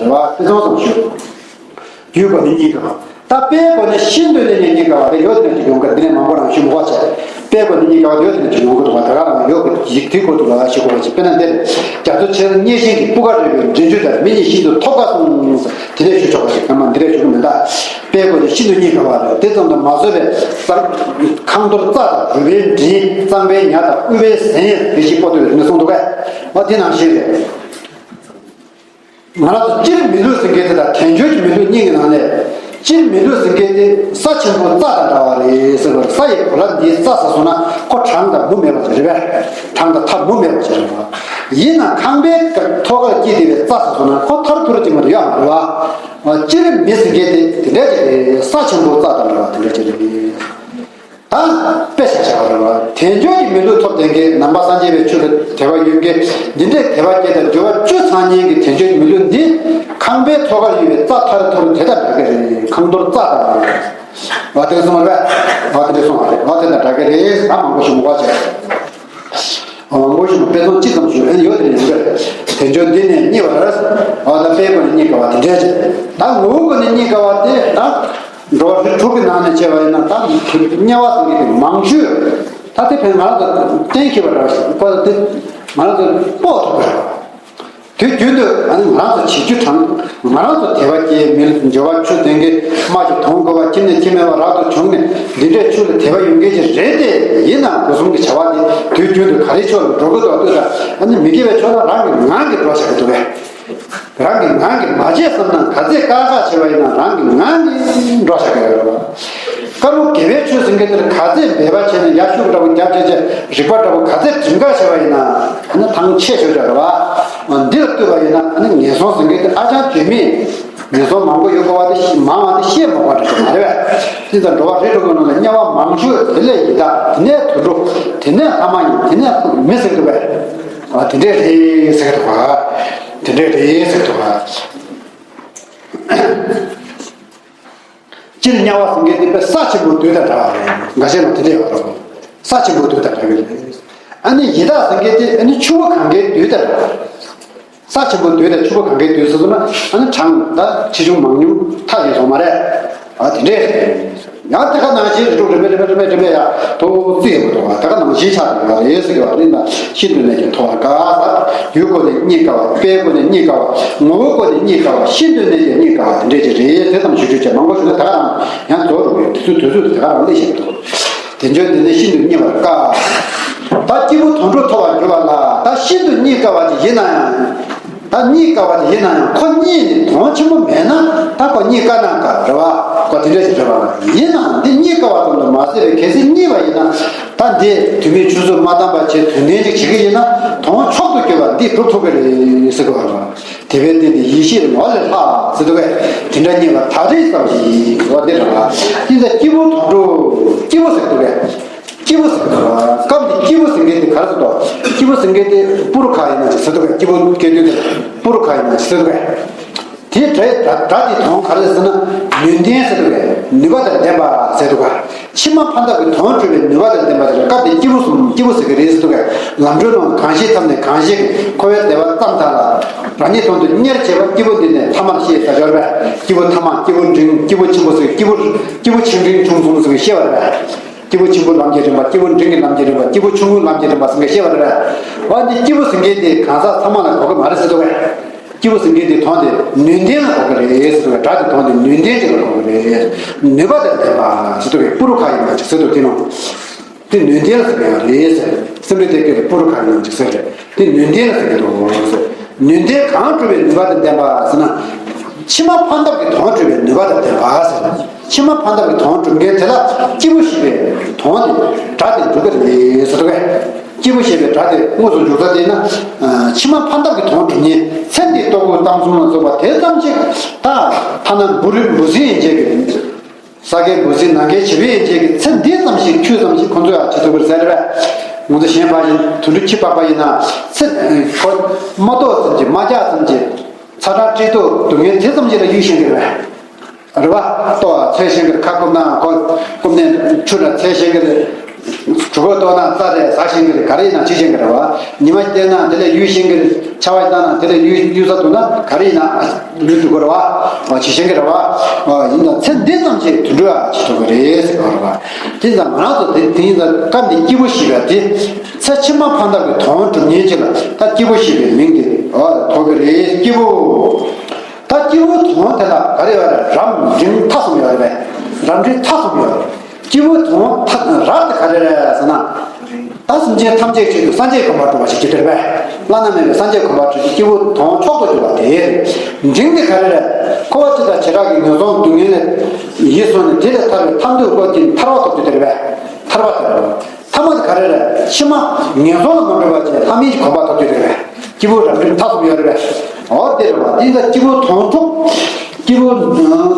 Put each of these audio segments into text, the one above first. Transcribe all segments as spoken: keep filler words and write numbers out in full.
བ་དེ་ཚོ་ཙམ་ཞུ། རྒྱུའི་སྒོ་ནས་རྙེད་དཀའ་བ། ད་དཔེའི་སྒོ་ནས་ཤིན་ཏུ་ནས་ཡང་རྙེད་དཀའ་བ་རེ་ཡོད་དེ་ནས་ཅིག་ཡོང་གི། འདི་ནས་མང་པོ་རང་ཞུ་མི་དགོས་བྱས། དཔེའི་སྒོ་ནས་རྙེད་དཀའ་བ་ཡོད་དེ་ནས་ཅིག་ཡོང་གི་འདུག་བ། ད་ག་རང་ཡོད་གི་ཡིག་དེའི་སྐོར་དུ་ལ་ཞུ་དགོས་པ་ཞིག་དཔེར་ན་འདིར། རྒྱ་མཚོ་ཆེར་བརྙེས་ཤིང་གི་སྤུ་གར་རོལ་པའི་འདྲེན་བྱེད་ལྟར། མི་གཉིས་ཤིན་ཏུ་ཐོབ་དཀའ་གསུངས། དེ་འདྲས་ཞུ་ཆོག་པ་ཞིག་ཨ་མ་འདི་འདྲས་ཞུ་གི་མེད་ད། དཔེའི་སྒོ་ནས་ཤིན་ཏུ་རྙེད་དཀའ་བ་རེད། དེ་ཙམ་དུ་མ་ཟད་པའི་ས་ཁང་རྡོར་རྩྭ་དང་རུས་པའི་མགྲིན། གཙང་པའི་ཉ་དང་དབུལ་བའི་ཟན་ཡང་དེ་བཞིན་པོ་ཏོ་ཡོད་ནས་གསུངས་འདུག་གས། འོ་དེ་ནང་བཞིན་རེད། ང་རང་ཚོ་སྤྱིར་མི་ལུས་ཟེར་མཁན་དེ་དང་དལ་འབྱོར་གྱི་མི་ལུས་གཉིས་ཀྱི་ནང་ནས། སྤྱིར་མི་ལུས་ཟེར་མཁན་དེ་ས་ཆེན་པོ་རྩྭ་དང་འདྲ་བ་རེད་ཟེར་བར། ས་ཡི་གོ་ལ་འདིའི་རྩྭ་ཟེར་སོང་ན་ཁོ་གྲངས་དང་མུ་མེད་པ་ཅིག་རེད་པས། གྲངས་དང་མཐའ་མུ་མེད་པ་ཅིག་རེད་པ། ཡིན་ནའང་ཁང་པའི་ཐོག་ཁར་སྐྱེས་བསྡད་པའི་རྩྭ་ཟེར་སོང་ན་ཁོ་མཐར་ཐུག་ཅིག་མ་གཏོགས་ཡོད་མ་རེད་པ། སྤྱིར་མི་ཟེར་མཁན་དེ་དེ་འདྲ་ཅིག་རེད། ས་ཆེན་པོ་རྩྭ་དང་འདྲ་བ་དེ་འདྲ་ཅིག་རེད། ད་དཔེ་ཆ་བཞག་པ་རེད་པ། དལ་འབྱོར་གྱི་མི་ལུས་ཐོབ་བསྡད་མཁན། ནང་པ་སངས་རྒྱས་པའི་ཆོས་ལ་དད་པ་ཡོད་མཁན། འདི་འདྲའི་དད་པ་བསྐྱེད་དང་འབྱོར་བ་བཅུ་ཚང་མཁན་གྱི་དལ་འབྱོར་གྱི་མི་ལུས་འདི་ཁང་པའི་ཐོག་ཁར་ཡོད་པའི་རྩྭ་ཐར་ཐོར་དེ་དང་འདྲ་གི་རེད། ཁང་རྡོར་རྩྭ་དང་། འོ་དེ་གསུངས་པ་རེད་པས། འོ་དེ་འདྲ་གསུངས་པ་རེད། འོ་དེ་དང་འདྲ་གི་རེད། ད་མང་པོ་ཞུ་མི་དགོས་བྱས། མང་པོ་ཞུ་མ། དཔེ་མཚོན་གཅིག་ཙམ་ཞུ། ཨེ་ཡོད་དེ་ཡིན་པས། དལ་འབྱོར་འདི་ནས་རྙེད་པ་རེད། འོ་ད་དཔེའི་སྒོ་ནས་རྙེད་དཀའ་བ་དེ་འདྲས་ཅིག་ད་ངོ་བོའི་སྒོ་ནས་རྙེད་དཀའ་བ་དེ་ད། འགྲོ་བ་རིགས་དྲུག་གི་ནང་ནས་བྱས་པ་ཡིན་ན་ད་དམྱལ་བ་ཟེར་མཁན་དེ་མང་ཤོས། ད་དེ་ཕན་ང་རང་ཚོ་གཏན་འཁེལ་བ་འདྲ་བ་ཞིག་པ་དེ་ང་རང་ཚོ་དཔོག་ཐུབ་པ་རེད། དུས་རྒྱུན་དུ་ཨ་ནི་ང་རང་ཚོ་བྱེད་རྒྱུ་དྲང་། ང་རང་ཚོ་དད་པ་སྐྱེ། མི་ལ་འབྱོར་བ་བཅུ་ལྡན་གྱི་དམག་གི་དོན་དགོས་པ། ཁྱིམ་ནས་ཁྱིམ་མེད་པ་རབ་ཏུ་བྱུང་ནས་འདི་འདྲའི་ཆོས་ལ་དད་པ་ཡོད་མཁན་ཅིག་རེད་དེ། ཡིན་ནའང་སྒོ་གསུམ་གྱི་བྱ་བ་དེ་དུས་རྒྱུན་དུ་ག་རེ་ཕྱོགས་ལ་འགྲོ་གི་འདུག་ལྟོས་དང་། ཨ་ནི་མི་དགེ་བའི་ཕྱོགས་ལ་རང་གི་ངང་གིས་འགྲོ་བཞག་གི་འདུག་གས། རང་གི་ངང་གིས་མ་བྱས་བསམ་ན། ག་ཚད་དཀའ་ཁག་ཆེ་བ་ཡིན་ན་རང་གི་ངང་གིས་འགྲོ་བཞག་གི་ཡོད་རེད་པ། དཀར་པོ་དགེ་བའི་ཆོས་ཟེར་མཁན་དེར་ག་ཚད་འབད་པ་བྱས་ན། ཡར་ཤུགས་འདྲ་པོ་རྒྱབ་བྱས་བྱས། རིག་པ་འདྲ་པོ་ག་ཚད་སྒྲིམ་ཁག་ཆེ་བ་ཡིན་ན། ཨ་ནི་ཐང་ཆད་ཤོར་བཞག་རེད་པ། འདི་ལ་ལྟོས་པ་ཡིན་ན་ཨ་ནི་ངན་སོང་ཟེར་མཁན་དེ་ཧ་ཅང་དོན་མེད། ངན་སོང་མང་པོ་ཡོད་དགོས་པ་དེ་མང་བ་དེ་བཤད་མ་དགོས་པ་འདྲ་པོ་མ་རེད་པས། དེ་ཙམ་འགྲོ་བ་རིགས་དྲུག་གི་ནང་ལ་དམྱལ་བ་མང་ཤོས་དེ་ལས་ཡི་དྭགས། དེ་ནས་དུད་འགྲོ། དེ་ནས་ལྷ་མ་ཡིན། དེ་ནས་མི་ཟེར་འདུག་པས། ཨ་དེ་འདྲས་རེད་ཟེར་གི་འདུག་ག་དེ་འདྲས་རེད་ཟེར་གི་འདུག་ག་སྤྱིར་དམྱལ་བ་ཟེར་མཁན་དེ་དཔེ་ས་ཆེན་པོ་རྡུལ་དང་འདྲ་བ་རེད། འགའ་ཤས་ལ་དེ་འདྲས་ཡོད་རེད། ས་ཆེན་པོ་རྡུལ་དང་འདྲ་གི་རེད། ཨ་ནི་ཡི་དྭགས་ཟེར་མཁན་དེ་ཨ་ནི་ཆུ་བོ་གངྒཱའི་རྡུལ་དང་འདྲ་བ་རེད། ས་ཆེན་པོ་རྡུལ་དང་ཆུ་བོ་གངྒཱའི་རྡུལ་ཟེར་སོང་ན་ཨ་ནི་གྲངས་ད་ཆེ་ཆུང་མང་ཉུང་ཐག་ཡིན་སོང་མ་རེད། ཨ་དེ་འདྲས་རེད། ཡང་དེ་ག་ནང་བཞིན་རིགས་དྲུག་རིམ་པས་རིམ་པས་རིམ་པས་རིམ་པས་ཡ་ཐོག་བརྩིས་ཡོད་པ་དང་། དེ་ག་ནང་བཞིན་ཆགས་ཡོད་པ་རེད་ཟེར་གྱི་བ་རེད། ད་ཤིན་ཏུ་ནས་ཀྱང་ཐོབ་པར་དཀའ་ཟེར། རྒྱུའི་སྒོ་ནས་རྙེད་དཀའ་བ། དཔེའི་སྒོ་ནས་རྙེད་དཀའ་བ། ངོ་བོའི་སྒོ་ནས་རྙེད་དཀའ་བ། ཤིན་ཏུ་ནས་ཀྱང་རྙེད་དཀའ་བ་དེ་འདྲས་ཅིག་རེད། དེ་ཙམ་ཞུ་རྒྱུ་བྱས། མང་པོ་ཞུ་ན་ད་ག་རང་ཡང་རྫོགས་འགྲོ་གི་ཡོད། དུས་ཚོད་དུས་ཚོད་དུ་ད་ག་རང་སླེབས་བཞིན་འདུག་དལ་འབྱོར་འདི་ནི་ཤིན་ཏུ་རྙེད་པར་དཀའ། ད་སྐྱེས་བུ་དོན་གྲུབ་ཐོབ་པར་འགྱུར་བ་ལ། ད་ཤིན་ཏུ་རྙེད་དཀའ་བ་ཅིག་ཡིན་ན་ཡང་། ད་རྙེད་དཀའ་བ་ཅིག་ཡིན་ན་ཡང་ཁོ་རྙེད་ནས་དོན་ཆེན་པོ་མེད་ན་ད་ཁོ་རྙེད་དཀའ་ན་དཀའ་རེད་པ། ཁོ་དེ་འདྲ་ཞིག་རེད་པ། ཡིན་ནའང་འདི་རྙེད་དཀའ་བ་ཙམ་དུ་མ་ཟད་པའི་གལ་སྲིད་རྙེད་པ་ཡིན་ན། ད་འདི་དུས་མིན་ཆུ་ཚོད་མ་བཏང་བ་བྱས་དོན་ལྡན་ཅིག་བྱེད་ཀྱི་ཡིན་ན་དོན་མཆོག་ཏུ་གྱུར་པ་འདི་སྒྲུབ་ཐུབ་ཀྱི་རེད་ཟེར་གྱི་ཡོད་རེད་པ། དེ་བས་བརྟེན་ནས་ཡེ་ཤེས་ནོར་ལས་ལྷག་ཟེར་འདུག་པས། དེ་འདྲ་རྙེད་པ་ཐག་རིང་ཙམ་ཞིག་ཡིན་པ་འདི་རེད་པ། ཡིན་ཙང་སྐྱེས་བུ་དོན་གྲུབ། སྐྱེས་བུ་ཟེར་འདུག་པས། སྐྱེས་བུ་ཟེར་འདུག་པ། སྐབས་འདི་སྐྱེས་བུ་ཟེར་མཁན་དེ་ག་རེ་ཟེར་འདུག་སྐྱེས་བུ་ཟེར་མཁན་དེ་པུ་རུ་ཁ་ཡིན་ན་ཅིག་ཟེར་འདུག་པས། སྐྱེས་བུ་སྐད་དོད་དེ་པུ་རུ་ཁ་ཡིན་ན་ཅིག་ཟེར་འདུག་པས། དེ་སྒྲ་སྒྲ་དེ་དོན་ག་རེ་ཟེར་ན་ནུས་ལྡན་ཟེར་འདུག་པས། ནུས་པ་དང་ལྡན་པ་ཟེར་འདུག་པ། ཕྱི་མ་ཕན་ཐོགས་ཀྱི་དོན་སྒྲུབ་པའི་ནུས་པ་དང་ལྡན་པ་དེ་ལ་སྐབས་དེ་སྐྱེས་བུ་གསུམ་སྐྱེས་བུ་ཟེར་གྱི་རེད་ཟེར་འདུག་གས། ལམ་འགྲོ་རྣམས་གང་ཞིག་ཐོབ་ནས་གང་ཞིག་འཁོར་བའི་བདེ་བ་ཙམ་དག་ལ་རང་ཉིད་དོན་དུ་གཉེར་བྱེད་པ་སྐྱེས་བུ་འདི་ནི་ཐ་མར་ཤེས་ཟེར་འབྱོར་པས། སྐྱེས་བུ་ཐ་མ། སྐྱེས་བུ་འབྲིང་། སྐྱེས་བུ་ཆེན་པོ་ཟེར། སྐྱེས་བུ་སྐྱེས་བུ་ཆེ་འབྲིང་ཆུང་གསུམ་ཟེར་བའི་ཤེས་པ་རེད། སྐྱེས་བུ་ཆེན་པོ་ལམ་གྱི་རིམ་པ། སྐྱེས་བུ་འབྲིང་གི་ལམ་གྱི་རིམ་པ། སྐྱེས་བུ་ཆུང་ངུའི་ལམ་གྱི་རིམ་པ་ཟེར་བའི་ཤེས་པ་རེད། འོ་འདི་སྐྱེས་བུ་ཟེར་མཁན་དེ་གང་ཟག་ཚང་མ་ལ་གོ་གི་མ་རེད་ཟེར་འདུག་གས། སྐྱེས་བུ་ཟེར་མཁན་དེ་དོན་དེ་ནུས་ལྡན་ལ་གོ་གི་རེད་ཟེར་བའི་སྒྲ་དེ་དོན་དེ་ནུས་ལྡན་ཅིག་ལ་གོ་གི་རེད། ནུས་པ་དང་ལྡན་པ་ཟེར་དུས་པུ་རུ་ཁ་ཡིན་པ་ཅིག་ཟེར་དུས་དེ་ནོ། དེ་ནུས་ལྡན་ལ་ཟེར་ཡང་རེད་ཟེར། སེམས་འགྲེལ་དེ་སྐད་དུ་པུ་རུ་ཁ་ཡིན་ཅིག་ཟེར་རེད། དེ་ནུས་ལྡན་ལ་ཟེར་གི་འདུག་ཟེར། ནུས་ལྡན་གང་སྒྲུབ་པའི་ནུས་པ་དང་ལྡན་པ་ཟེར་ན། ཕྱི་མ་ཕན་ཐོགས་ཀྱི་དོན་སྒྲུབ་པའི་ནུས་པ་དང་ལྡན་པ་ཟེར། ཕྱི་མ་ཕན་ཐོགས་ཀྱི་དོན་སྒྲུབ་མཁན་དེ་ལ་སྐྱེས་བུ་ཞེས་པའི་དོན་དེ་སྒྲ་དེ་འཇུག་གི་རེད་ཟེར་འདུག་གས། སྐྱེས་བུ་ཞེས་པའི་སྒྲ་དེ་དངོས་སུ་འཇུག་ས་དེ་ན། ཕྱི་མ་ཕན་ཐོགས་ཀྱི་དོན་སྒྲུབ་མཁན་ཚེ་འདིའི་ལྟོ་གོས་གཏམ་གསུམ་ལ་སོགས་པ་དེ་ཙམ་ཞིག་ད་ཐ་ན་འབུ་རུལ་འབུ་སྲིན་ཡན་ཆད་ཀྱི། ས་དགེ་བུ་སྲིད་ནང་འགལ་བྱེད་པའི་རྗེས་ཀྱི་ཚེ་འདི་ཙམ་ཞིག་ཁྱོད་ཙམ་ཞིག་ཁོང་ཚོས་ཨ་ཅི་ཐུབ་པར་ཟེར་བས། ང་ཚོ་གཞན་ཕར་ཕྱིན་དུད་འགྲོ་ཁྱི་ཕག་པ་ཡིན་ན་ཚེ་ཁོ་མ་ལྟོགས་ཙམ་གྱིས་མ་རྒྱགས་ཙམ་གྱིས་ཚ་གྲང་བཀྲེས་ལྟོགས་སྡུག་བསྔལ་དེ་ཙམ་ཞིག་ལ་གཡོལ་ཤེས་ཀྱི་རེད། རེད་བ། ལྟོགས་ཚོད་ཤེས་ཀྱི་རེད། ཁ་སྐོམ་ན་ཁོ་སྐོམ་ནས་ཆུ་ལ་ཚོད་ཤེས་ཀྱི་རེད། གྲུ་གུ་ལྟོགས་ན་རྩྭ་རེད་ཟ་ཤེས་ཀྱི་རེད། ག་རེ་ཡིན་ན་བྱེད་ཤེས་ཀྱི་རེད་བ། ཉི་མ་བསྟན་ན་དེ་ལས་གཡོལ་ཤེས་ཀྱི་རེད། ཆ་བ་ཞིག་བཏང་ན་དེ་ལ་ཡུལ་ཡུལ་ས་དུ་ན་ག་རེ་ཡིན་ན་ལུས་འགྲོ་གི་རེད་བ། བ་ཇི་ཤེས་ཀྱི་རེད་བ། ཡིན་ན་ཚེ་འདི་ཙམ་གྱིས་དུད་འགྲོ་ཡ་བྱེད་ཐུབ་ཀྱི་རེད་ཟེར་གི་རེད་བ། དེ་ཙམ་ང་རང་ཚོ་དེ་དེ་ཡིན་ཙང་སྐབས་འདི་སྐྱེས་བུ་བཞི་པ་དེ་ཚེ་ཕྱི་མ་ཕན་ཐོགས་ཀྱི་དོན་སྒྲུབ་མཁན་ཅིག་ལ་ད་སྐྱེས་བུ་བཞི་པའི་མིང་དེ་ཐོགས་ཀྱི་རེད། སྐྱེས་བུ། ད་སྐྱེས་བུ་དོན་དེ་ལ་ག་རེ་ཡོད་རེད། རབ་འབྲིང་ཐ་གསུམ་ཡོད་རེད་པས། རབ་འབྲིང་ཐ་གསུམ་ཡོད་རེད། སྐྱེས་བུ་དོན་ཐ་རབ་དེ་ག་རེ་རེད་ཟེར་ན། ད་སེམས་ཅན་ཐམས་ཅད་ཆེད་དུ་སངས་རྒྱས་གོ་འཕང་སྒྲུབ་པ་ཞིག་བྱེད་དེ་རེད་པས། བླ་ན་མེད་པའི་སངས་རྒྱས་གོ་འཕང་སྒྲུབ་ཀྱི་སྐྱེས་བུ་དོན་མཆོག་ཏུ་གྱུར་པ་དེ་རེད། འབྲིང་དེ་ག་རེ་རེད། འཁོར་བ་སྤྱི་དང་བྱེ་བྲག་གི་ངན་སོང་སྡུག་བསྔལ་ལས་ཡིད་སོང་ནས་དེ་ལས་ཐར་བའི་ཐར་འདོད་བཀོད་ཀྱིན་ཐར་པ་ཐོབ་རྒྱུ་དེ་རེད་པས། ཐར་པ་དེ་རེད། ཐ་མ་དེ་ག་རེ་རེད། ཕྱི་མ་ངན་སོང་ལ་མ་འགྲོ་བ་བྱས་ལྷ་མིན་གྱི་གོ་འཕང་ཐོབ་རྒྱུ་རེད་པས། སྐྱེས་བུ་རབ་འབྲིང་ཐ་གསུམ་ཡོད་རེད་པས། འོ་དེ་རེད་བ། དེ་ཡིན་ཙང་སྐྱེས་བུ་དོན་མཆོག་སྐྱེས་བུ་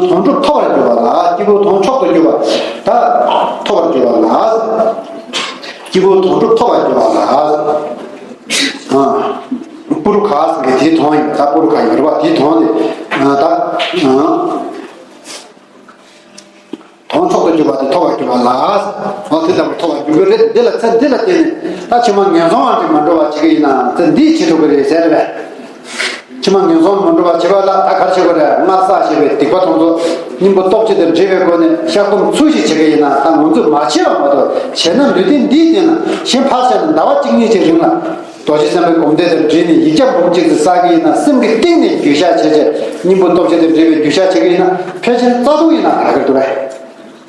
དོན་གྲུབ་ཐོབ་པར་འགྱུར་བ་ལ། སྐྱེས་བུ་དོན་མཆོག་ཏུ་གྱུར་པ་ད་ཐོབ་པར་འགྱུར་བ་ལ། སྐྱེས་བུ་དོན་གྲུབ་ཐོབ་པར་འགྱུར་བ་ལ། ཨ། པུ་རུ་ཁ་ཟེར་གི་དེའི་དོན་ཡིན། ད་པུ་རུ་ཁ་ཡོད་རེད་བ། དེའི་དོན་དེ་ད། དོན་མཆོག་ཏུ་གྱུར་པ་དེ་ཐོབ་པར་འགྱུར་བ་ལ། འོ་དེ་ལྟ་བུར་ཐོབ་པར་འགྱུར་གྱི་རེད། འདི་ལ་ཚེ་འདི་ལ་བརྟེན་ནས་ད་ཕྱི་མ་ངན་སོང་ལ་མ་འགྲོ་བ་བྱེད་ཀྱི་ཡིན་ན་ཚེ་འདིས་བྱེད་ཐུབ་ཀྱི་རེད་ཟེར་བས། ཕྱི་མ་ངན་སོང་ལ་མ་འགྲོ་བ་བྱེད་པ་ལ་ད་ག་རེ་བྱེད་དགོས་རེད། སྔར་བསགས་བཞག་པའི་སྡིག་པ་དེ་ཚོ་སྙིང་པོ་སྟོབས་བཅུ་དང་འབྲེལ་བའི་སྒོ་ནས་བཤགས་སྡོམ་ཚུལ་བཞིན་བྱེད་ཀྱི་ཡིན་ན། ད་ང་ཚོས་མ་བྱས་པ་མ་གཏོགས་བྱས་ན་ལུས་རྟེན་འདིའི་སྟེང་ན་གཞན་ཕར་བཞག་ནས་ཟླ་བ་གཅིག་གཉིས་ཀྱི་རིང་ལ། རྡོ་རྗེ་སེམས་དཔའི་སྒོམ་བཟླས་དང་འབྲེལ་ནས་ཡིག་བརྒྱ་འབུམ་གཅིག་ཙམ་བསགས་ཀྱི་ཡིན་ན། སེམས་ཀྱི་གཏིང་ནས་རྒྱུད་བཤགས་བྱས་བྱས་སྙིང་པོ་སྟོབས་བཅུ་དང་འབྲེལ་བའི་རྒྱུད་བཤགས་བྱེད་ཀྱི་ཡིན་ན་ཕལ་ཆེར་རྩ་ལྟུང་ཡིན་ན་དག་གི་འདུག་པས།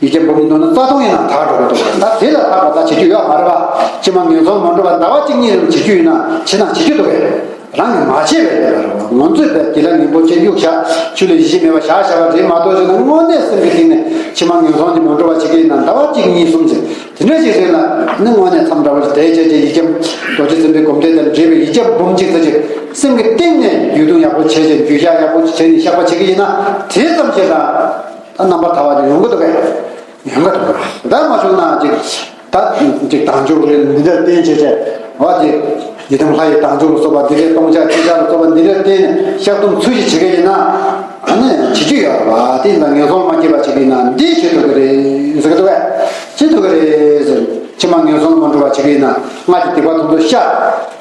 ཡིག་བརྒྱ་འབུམ་གཉིས་བཏོན་ན་རྩ་ལྟུང་ཡིན་ན་དག་འགྲོ་གི་འདུག་པས། ད་དེ་ལ་ལྷག་པ་ད་བྱེད་རྒྱུ་ཡོད་མ་རེད་པ། ཕྱི་མ་ངན་སོང་མ་འགྲོ་བར་ཟླ་བ་གཅིག་གཉིས་རིང་བྱེད་རྒྱུ་ཡིན་ན་བྱེད་ན་བྱེད་རྒྱུ་འདུག་པས། རང་གིས་མ་བྱས་པའི་ལས་ལ་རེད་པ། ང་ཚོས་པའི་དགེ་ལེགས་ངན་པོ་ཅན་གཡུག་བཞག་ཆུ་ལ་ཡིད་ཆེས་མེད་པ་བཞག་བཞག་པ་རེད་མ་གཏོགས་བྱས་ན་དངོས་གནས་སེམས་ཀྱི་གཏིང་ནས་ཕྱི་མ་ངན་སོང་ནི་མ་འགྲོ་བ་བྱེད་ཀྱི་ཡིན་ན་ཟླ་བ་གཅིག་གཉིས་གསུམ་ཙམ། དེ་འདྲ་ཞིག་རེད་ན་ནི་དངོས་གནས་མཚམས་འདྲ་བར་དེ་བྱས་རྗེས་ཡིག་བརྒྱ། རྡོ་རྗེ་འཛིན་པའི་སྒོམ་བཟླས་དང་འབྲེལ་བའི་ཡིག་བརྒྱ་འབུམ་གཅིག་ཙམ་ཞིག་སེམས་ཀྱི་གཏིང་ནས་རྒྱུད་སྡོམ་ཡག་པོ་བྱས་རྗེས་རྒྱུད་བཤགས་ཡག་པོ་བྱས་ནས་བཤགས་པ་བྱེད་ཀྱི་ཡིན་ན་དེ་ཙམ་ཞིག་ལ་ད་རྣམ་པར་ཐར་པ་ཅིག་ཡོང་གི་འདུག་གས། ཡོང་གི་འདུག་གས། ད་མ་བྱུང་ན་ཅིག་ད་ཅིག་དལ་འབྱོར་རེད། འདི་འདྲ་བསྟེན་བྱས་བྱས་བ་ཅིག་ཡི་དམ་ལྷ་ཡི་དལ་འབྱོར་ལ་སོགས་པ་འདི་འདྲའི་སྟོང་ཆ་ཆོས་ཆ་ལ་སོགས་པ་འདི་འདྲ་བསྟེན་ནས་བཤགས་སྡོམ་ཚུལ་བཞིན་བྱེད་ཀྱི་ཡིན་ན་ཨ་ནི་བྱེད་རྒྱུ་ཡོད་རེད་པ། དེ་ཡིན་ན་ངན་སོང་ལ་མ་སྐྱེས་པ་བྱེད་ཀྱི་ཡིན་ན་འདི་བྱེད་ཐུབ་ཀྱི་རེད་ཟེར་གྱི་འདུག་གས། ཅི་ཐུབ་ཀྱི་རེད་ཟེར། ཕྱི་མ་ངན་སོང་ལ་མ་འགྲོ་བ་བྱེད་ཀྱི་ཡིན་ན་སྔར་གྱི་སྡིག་པ་ཐམས་ཅད་བཤགས།